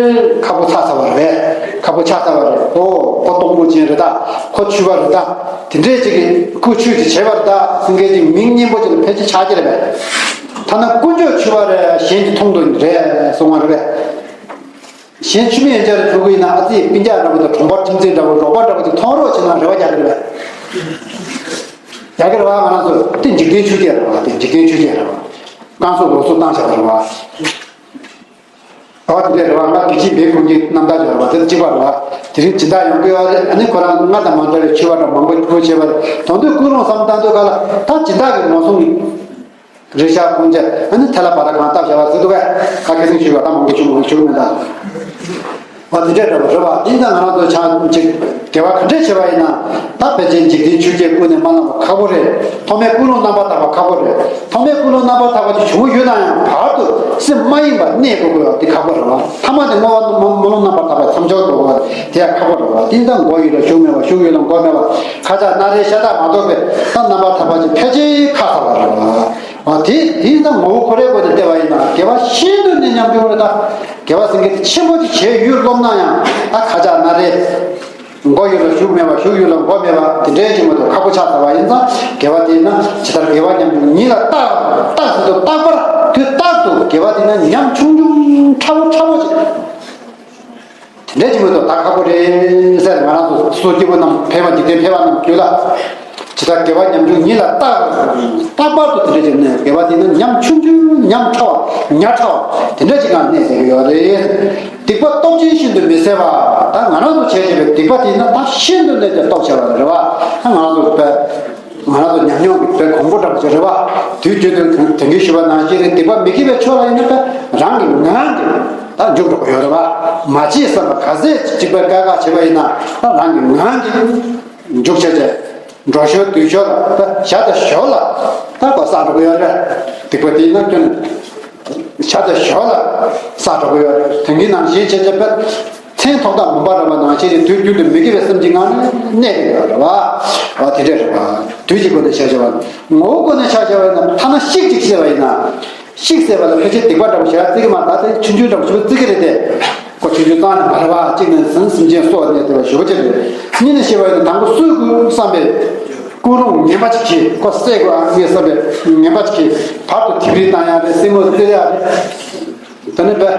ཁག་པོ་ཆགས་ཚར་བ་རེད། ཁག་པོ་ཆགས་ཚར་བ་རེད། ཨོ་ཁོ་སྟོང་པོ་ཅན་རེད་ད། ཁོ་ཆོས་པ་རེད་ད། དེ་འདྲས་ཅིག་གི་ཁོ་ཆོས་ཅིག་བྱས་པ་རེད་ད་ཟེར་མཁན་ཅིག་མིང་སྙན་པོ་ཅིག་ལ་ཕལ་ཆེར་ཆགས་ཀྱི་རེད་པས། ཐ་ན་དཀོན་མཆོག་ཆོས་པ་རེད་གཞན་གྱི་མཐོང་དུ་རེད་གསུང་བ་རེད་པས། གཞན་ཆོས་མེད་ཡན་ཆད་ལ་གྱུར་གྱི་ཡིན་ན་ཨ་ཙི་སྤུན་ཀྱག་འདྲ་པོ་དང་གྲོང་པ་ཁྱིམ་མཚེས་འདྲ་པོ་རོགས་པ་འདྲ་པོ་ཅིག་མཐོང་རོགས་བྱེད་ན་རེ་བ་རྒྱག་གི་རེད་པས། རྒྱག་གི་རེད་བ། ང་རང་ཚོ་དེ་འཇིག་རྟེན་ཆོས་བརྒྱད་རེད་བ། དེ་འཇིག་རྟེན་ཆོས་བརྒྱད་རེད་བ། རྐང་སོགས་ལོག་སོགས་བཏང་བཞག་པ་རེད་བ། ཨོ་དེ་འདྲས་རེད་བ། ང་དགེ་བཤེས་འབད་ཁུངས་ཀྱི་རྣམ་ཐར་ཅིག་ཡོད་རེད་བ། དེ་གཅིག་པ་རེད་བ། དེ་རིང་སྦྱིན་བདག་ཡོང་གི་ཡོད་རེད། ཨ་ནི་ཁོ་རང་ང་དང་མ་འདྲ་བའི་ཆོས་པ་འདྲ་མང་པོ་ཐུག་བྱས་པ་རེད། དོན་དུ་ཀུན་སློང་བསམ་བཏང་དུས་ག་ལ་ད་སྦྱིན་བདག་གི་ངོ་སྲུང་རེ་ཤག་ཁོང་ཅག་ཨ་ནི་ཐལ་བ་ར་གང་བཏབ་བྱ་བ་ཟེར་འདུག་གས། ཁ་སྐད་སེང་ཞུས་པ་ད་མང་པོ་ཞུ་མང་པོ་ཞུ་མེད་ད། བ་དེ་འདྲས་འདྲ་བ་རེད་བ། དེ་ཡིན་ཙང་ང་རང་ཚོ་ཆ་ཅིག་དགེ་བ་ག་འདྲས་བྱས་པ་ཡིན་ན་ད་ཕལ་ཆེར་འཇིག་རྟེན་ཆོས་བརྒྱད་ཀུན་ནས་མ་བླངས་པ་ཁག་པོ་རེད། ཐོག་མའི་ཀུན་སློང་རྣམ་པར་དག་པ་ཁག་པོ་རེད། ཐོག་མའི་ཀུན་སློང་རྣམ་པར་དག་པ་ཅིག་བྱུང་ཡོད་ན་ཡང་བར་དུ་སེམས་མ་ཡེངས་པར་གནས་དགོས་དགོས་པ་དེ་ཁག་པོ་རེད་བ། ཐ་མ་དེ་བསྔོ་བ་སྨོན་ལམ་རྣམ་པར་དག་པ་མཚམས་སྦྱོར་དགོས་པ་དེ་ཡང་ཁག་པོ་རེད་བ། དེ་ཡིན་ཙང་མགོ་ཡོད་ལ་གཞུག་མེད་པ་གཞུག་ཡོད་ལ་མགོ་མེད་པ་ཁ་ཆག་སྣ་རལ་ཤ་སྟག་མ་གཏོགས་པའི་ད་རྣམ་པར་དག་པ་ཅིག་ཕལ་ཆེར་ཁག་ཚ་བ་རེད་བ། ཨ་དེ་དེ་ཡིན་ཙང་ངོ་བོ་ཁོ་རའི་སྒོ་ནས་བལྟས་པ་ཡིན་ན་དགེ་བ་ཤིན་ཏུ་ནས་ཉམས་ཆུང་རེད་ད། དགེ་བ་ཟེར་མཁན་དེ་ཆེན་པོ་ཅིག་བྱས་ཡོད་རློམ་ན་ཡང་ཨ་ཁ་ཆག་སྣ་རལ། མགོ་ཡོད་ལ་གཞུག་མེད་པ་གཞུག་ཡོད་ལ་མགོ་མེད་པ་དེ་འདྲའི་ཅིག་མ་གཏོགས་ཁག་པོ་ཆགས་ཚར་བ་ཡིན་ཙང་དགེ་བ་དེ་ཡིན་ན་ཇི་ལྟར་དགེ་བ་ཉམས་ཆུང་ཉིད་ལ་རྟག་རྟག་ཟེར་དུས་རྟག་པར་དུས་རྟག་ཏུ་དགེ་བ་དེ་ཡིན་ན་ཉམས་ཆུང་ཆུང་ཕྲ་བོ་ཕྲ་བོ་ཅིག་དེ་འདྲས་ཅིག་མ་གཏོགས་ད་ཁག་པོ་རེད་ཟེར། ང་རང་ཚོ་སོ་སོ་སྐྱེ་བོ་རྣམས་ཕལ་པ་འཇིག་རྟེན་ཕལ་པ་རྣམས་རྒྱུད་ལ། ཇི་ལྟར་དགེ་བ་ཉམས་ཆུང་ཉིད་ལ་རྟག་རྟག་པར་དུ་དེ་འདྲས་ཅིག་གནས། དགེ་བ་དེ་ནི་ཉམས་ཆུང་ཆུང་ཉམས་ཕྲ་བ་ཉག་ཕྲ་བ་དེ་འདྲས་ཅིག་གང་གནས་ཟེར་གྱི་ཡོད་རེད། སྡིག་པ་སྟོབས་ཆེན་ཤིན་ཏུ་མི་བཟད་པ། ད་ང་རང་ཚོ་བྱས་བྱས་པའི་སྡིག་པ་དེ་ནི་ད་ཤིན་ཏུ་ནས་ཀྱང་སྟོབས་ཆེ་བ་རེད་བ། ད་ང་རང་ཚོ་བས། ང་རང་ཚོ་ཉམས་མྱོང་གི་དཔེ་གོང་པོ་འདྲ་པོ་ཅིག་རེད་བ། དུས་རྒྱུན་དུ་དེང་གི་ཞུ་བ་ནང་བཞིན་རེད། སྡིག་པ་མི་དགེ་བའི་ཕྱོགས་ལ་ཡིན་ན་དཔེ་རང་གི་ངང་གིས་ད་འཇུག་འགྲོ་གི་ཡོད་རེད་བ། མ་བྱེད་བསམ་པ་ག་ཚད་ཅིག་དཔེ་དཀའ་ཁག་བྱེད་པ་ཡིན་ན་ད་རང་གི་ངང་གིས་འཇུག་བྱས་བྱས་འགྲོ་ཞོར་སྡོད་ཞོར་ལ་ད་ཞར་དང་ཞོར་ལ་ད་གོ་བསགས་འགྲོ་གི་ཡོད་རེད། སྡིག་པ་དེ་ཡིན་ན་ཁྱོན་ནས། ཤ་དང་ཞོ་ལ་ས་འགྲོ་གི་ཡོད། དེང་གི་ནང་བཞིན་བྱས་བྱས་པས་མཚན་ཐོག་མཐའ་མུན་པ་ར་བ་ནང་བཞིན་དུས་རྒྱུན་དུ་མི་དགེ་བའི་སེམས་ཀྱི་ངང་ནས་གནས་ཀྱི་ཡོད་རེད་བ། ཨ་དེ་འདྲས་རེད་བ། དུས་ཀྱི་སྒོ་ནས་ཆ་བཞག་པ་ངོ་བོའི་སྒོ་ནས་ཆ་བཞག་པ་ཡིན་ན་ཐ་ན་ཤིག་ཅིག་བསད་པ་ཡིན་ན། ཤིག་བསད་པ་ལ་ཕལ་ཆེར་སྡིག་པ་འདྲ་པོ་ཞེ་དྲག་བརྩི་གི་མ་རེད། ད་དེ་ཆུང་ཆུང་འདྲ་པོ་ཞེ་པོ་བརྩི་གི་རེད་དེ། ཁོ་ཆུང་ཆུང་ཙང་ནས་མ་རེད་བ། གཅིག་ནས་ཟིན་སེམས་ཅན་སྲོག་གནས་དེ་བ་ཞེ་པོ་ཅིག་རེད། གཉིས་ནས་བཤད་པ་ཡིན་ན་དང་པོ་གསོད་དགོས་བསམ་པའི། ཀུན་སློང་ངན་པ་ཅིག་གིས་ཁོ་བསད་དགོས་ཨ་ངས་བསམ་པའི་ངན་པ་ཅིག་གིས་བར་དུ་ཐིག་རིས་བཏང་ཡ་རེད། སེན་མོ་བཙིར་ཡ་རེད། དེ་ནས་བས།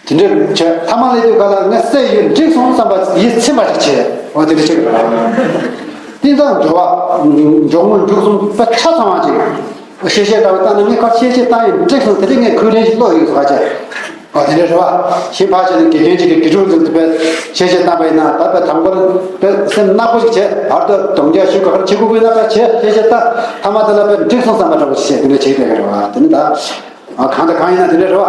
དེ་འདྲས་བྱས་ཐ་མ་སླེབས་དུས་ག་ལ་ངས་བསད་ཡོད་འགྲིག་སོང་བསམ་པ་ཡིད་ཚིམ་པ་ཅིག་བྱས་འོ་དེ་འདྲ་ཅིག་རེད། དེ་ཙང་སྦྱོར་བ་སྦྱོར་དངོས་མཇུག་གསུམ་དཔེ་ཆ་ཚང་བ་ཅིག་ཤེས་བྱ་ལྟ་བུ་བཏང་ན་ངས་ཁ་ཤས་ཤེས་བཏང་ཡོད་འགྲིག་སོང་། དེ་འདྲས་ངས་ཁོའི་རེ་ཞིག་བློ་ཡོད་ཟེར་བ་བྱས། ཨ་དེ་འདྲ་རེད་བ། གཞན་ཕར་བྱས་ན་དགེ་རྒན་གཅིག་གིས་དགེ་ཕྲུག་ཚོ་དཔེ་ཤེས་བྱ་བཏང་པ་ཡིན་ན་ད་དཔེ་དང་པོར་དཔེ་སེམས་ནག་པོ་ཞིག་བྱས། བར་དུ་གདོང་བརྒྱ་ཞུ་ག་གར་བྱེད་དགོས་དགོས་ན་ད་བྱས་ཤེས་བྱ་ལྟ། ཐ་མ་དེ་ལ་དཔེ་འགྲིག་སོང་བསམ་པ་འདྲ་པོ་ཞིག་བྱས། དེ་འདྲ་བྱེད་བསྡད་ཀྱི་རེད་བ། དེ་ནི་ད་ གང་དང་གང་ཡིན་ན་དེ་འདྲ་རེད་བ།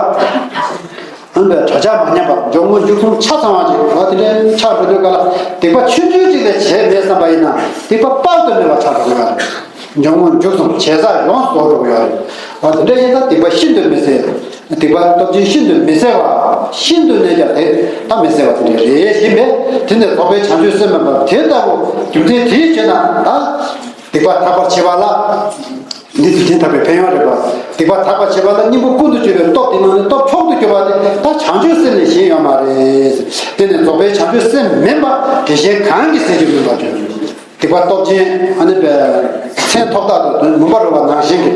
འོན་ཏེ་གྲོགས་ཆགས་མ་ཉམས་པ། འཇོག་མོ་འཇུག་གསུམ་ཆ་ཚང་བ་ཅིག་བ་དེ་འདྲའི་ཆགས་འགྲོ་དུས་ག་ལ་སྡིག་པ་ཆུང་ཆུང་ཅིག་ལས་བྱས་མེད་བསམ་པ་ཡིན་ན་སྡིག་པ་དཔག་ཏུ་མེད་པ་ཆགས་འགྲོ་གི་ཡོད་རེད། འཇོག་མོ་འཇུག་གསུམ་བྱས་ཙང་ཡོངས་སུ་རྫོགས་འགྲོ་གི་ཡོད་རེད། བ་དེ་འདྲ་ཡིན་ཙང་སྡིག་པ་ཤིན་ཏུ་མི་བསལ། སྡིག་པ་སྟོབས་ཆེན་ཤིན་ཏུ་མི་བསལ་བ། ཤིན་ཏུ་ནས་ཀྱང་དེ་ད་མི་བསལ་བ་དེ་འདྲ་རེད། ཡིན་པས་དེ་ནས་རྫོགས་པའི་བྱང་ཆུབ་སེམས་མེད་པ་དེ་ལྟ་བུ་རྒྱུ་མཚན་དེའི་ཕྱིར་ན་ད། སྡིག་པ་དག་པར་བྱེད་པ་ལ། འདི་སྡིག་ཅན་དག་པའི་ཕན་ཡོན་རེད་པ། སྡིག་པ་དག་པར་བྱེད་པ་ལ་སྙིང་པོ་ཀུན་ཏུ་སྤྱོད་པའི་སྟོབས་དེ་ནང་ནས་སྟོབས་མཆོག་ཏུ་གྱུར་པ་དེ་ད་བྱང་ཆུབ་སེམས་ལས་གཞན་ཡོད་མ་རེད། དེ་ནི་རྫོགས་པའི་བྱང་ཆུབ་སེམས་མིན་པ་དེ་གཞན་གང་གིས་ཟིན་གྱིས་མིན་པར་གྱུར། སྡིག་པ་སྟོབས་ཆེན་ཨ་ནི་པའི་མཚན་ཐོག་ཐག་ཏུ་མུན་པ་རུབ་པ་ནང་བཞིན་གྱི་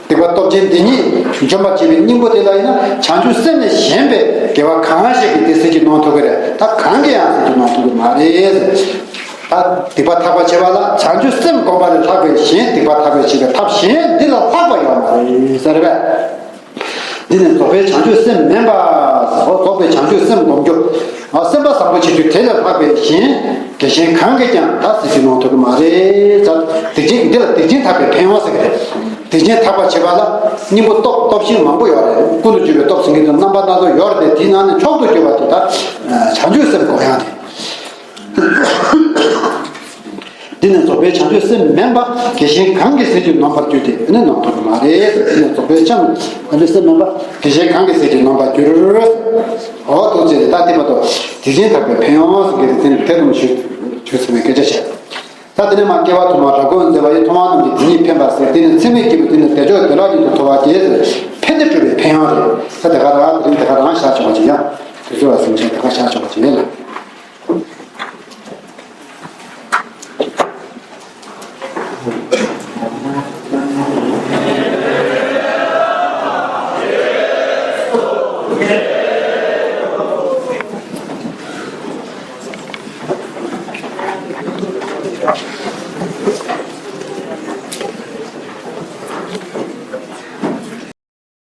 སྡིག་པ་སྟོབས་ཆེན་འདི་ཉིད་འཇོམས་པར་བྱེད་པའི་སྙིང་པོ་དེ་ལ་ཡིན་ན་བྱང་ཆུབ་སེམས་ལས་གཞན་པའི་དགེ་བ་གང་ཞིག་གིས་དེ་ཟིན་གྱིས་གནང་ཐུབ་ཀྱི་རེད། ད་གང་གིས་ཡང་ཟིན་གྱིས་གནང་ཐུབ་ཀྱི་མ་རེད། ད་སྡིག་པ་དག་པར་བྱེད་པ་ལ་བྱང་ཆུབ་སེམས་བསྒོམ་པ་ལས་ལྷག་པའི་གཞན་སྡིག་པ་དག་པར་བྱེད་པའི་ཐབས་གཞན་འདི་ལ་ལྷག་པ་ཡོད་མ་རེད་ཟེར་བས། འདི་ནི་རྫོགས་པའི་བྱང་ཆུབ་སེམས་མིན་པ། རྫོགས་པའི་བྱང་ཆུབ་སེམས་སྒོམ་རྒྱུ། སེམས་པ་བཟང་པོ་བྱེད་རྒྱུ་དེ་ལས་ལྷག་པའི་གཞན་དགེ་གཞན་གང་གིས་ཀྱང་ད་ཟིན་གྱིས་གནང་ཐུབ་ཀྱི་མ་རེད། ད་སྡིག་ཅན་འདི་ལ་སྡིག་ཅན་དག་པའི་ཕན་ཡོན་ཟེར་གྱི་རེད། སྡིག་ཅན་དག་པར་བྱེད་པ་ལ་སྙིང་པོ་སྟོབས་སྟོབས་ཆེན་མང་པོ་ཡོད་རེད། ཀུན་ཏུ་སྤྱོད་པའི་སྟོབས་ཟེར་མཁན་དེ་རྣམ་པ་སྣ་ཚོགས་ཡོད་རེད་དེ་དེའི་ནང་ནས་མཆོག་ཏུ་གྱུར་པ་དེ་ད་བྱང་ཆུབ་སེམས་སྒོམ་ཡག་དེ། འདི་ནི་རྫོགས་པའི་བྱང་ཆུབ་སེམས་མིན་པ་དགེ་གཞན་གང་གིས་ཟིན་གྱིས་གནང་བར་འགྱུར་ཏེ་ནི་གནང་ཐུབ་པ་མ་རེད། འདི་ནི་རྫོགས་པའི་བྱང་ཆུབ་སེམས་མིན་པ་དགེ་གཞན་གང་གིས་ཟིན་གྱིས་གནང་བར་འགྱུར། འོ་ཐུགས་རྗེ་ཆེ། ད་དེ་མ་གཏོགས་སྡིག་ཅན་དག་པའི་ཕན་ཡོན་ཟེར་མཁན་དེ་དེ་ནི་དེ་ཙམ་ཞུ་ཞུ་ཚུལ་མའི་སྐད་ཆ་བཤད། ད་དེ་ནས་མ་སྐྱེ་བ་ཐོག་མ་རབ་དགོངས་མཛད་པ་ཡི་ཐོག་མ་རྣམས་ཀྱི་དེ་ཉིད་ཕན་པ་ཟེར། དེ་ནི་ཚད་མེད་སྐྱེས་བུ་དེ་ནི་བདེ་མཆོག་བདེ་བླག་ཉིད་དུ་ཐོབ་པ་དེ་ཕན་བདེ་སྤྲོད་པའི་ཕན་ཡོན་རེད། ད་དེ་ག་རང་དེ་རིང་དེ་ག་རང་བཞག་ཆོག་པ་ཅིག་ཡང་དུས་ཚོད་ལ་ཟིན་ཆེན་དེ་ག་བཞག་ཆོག་པ་ཅིག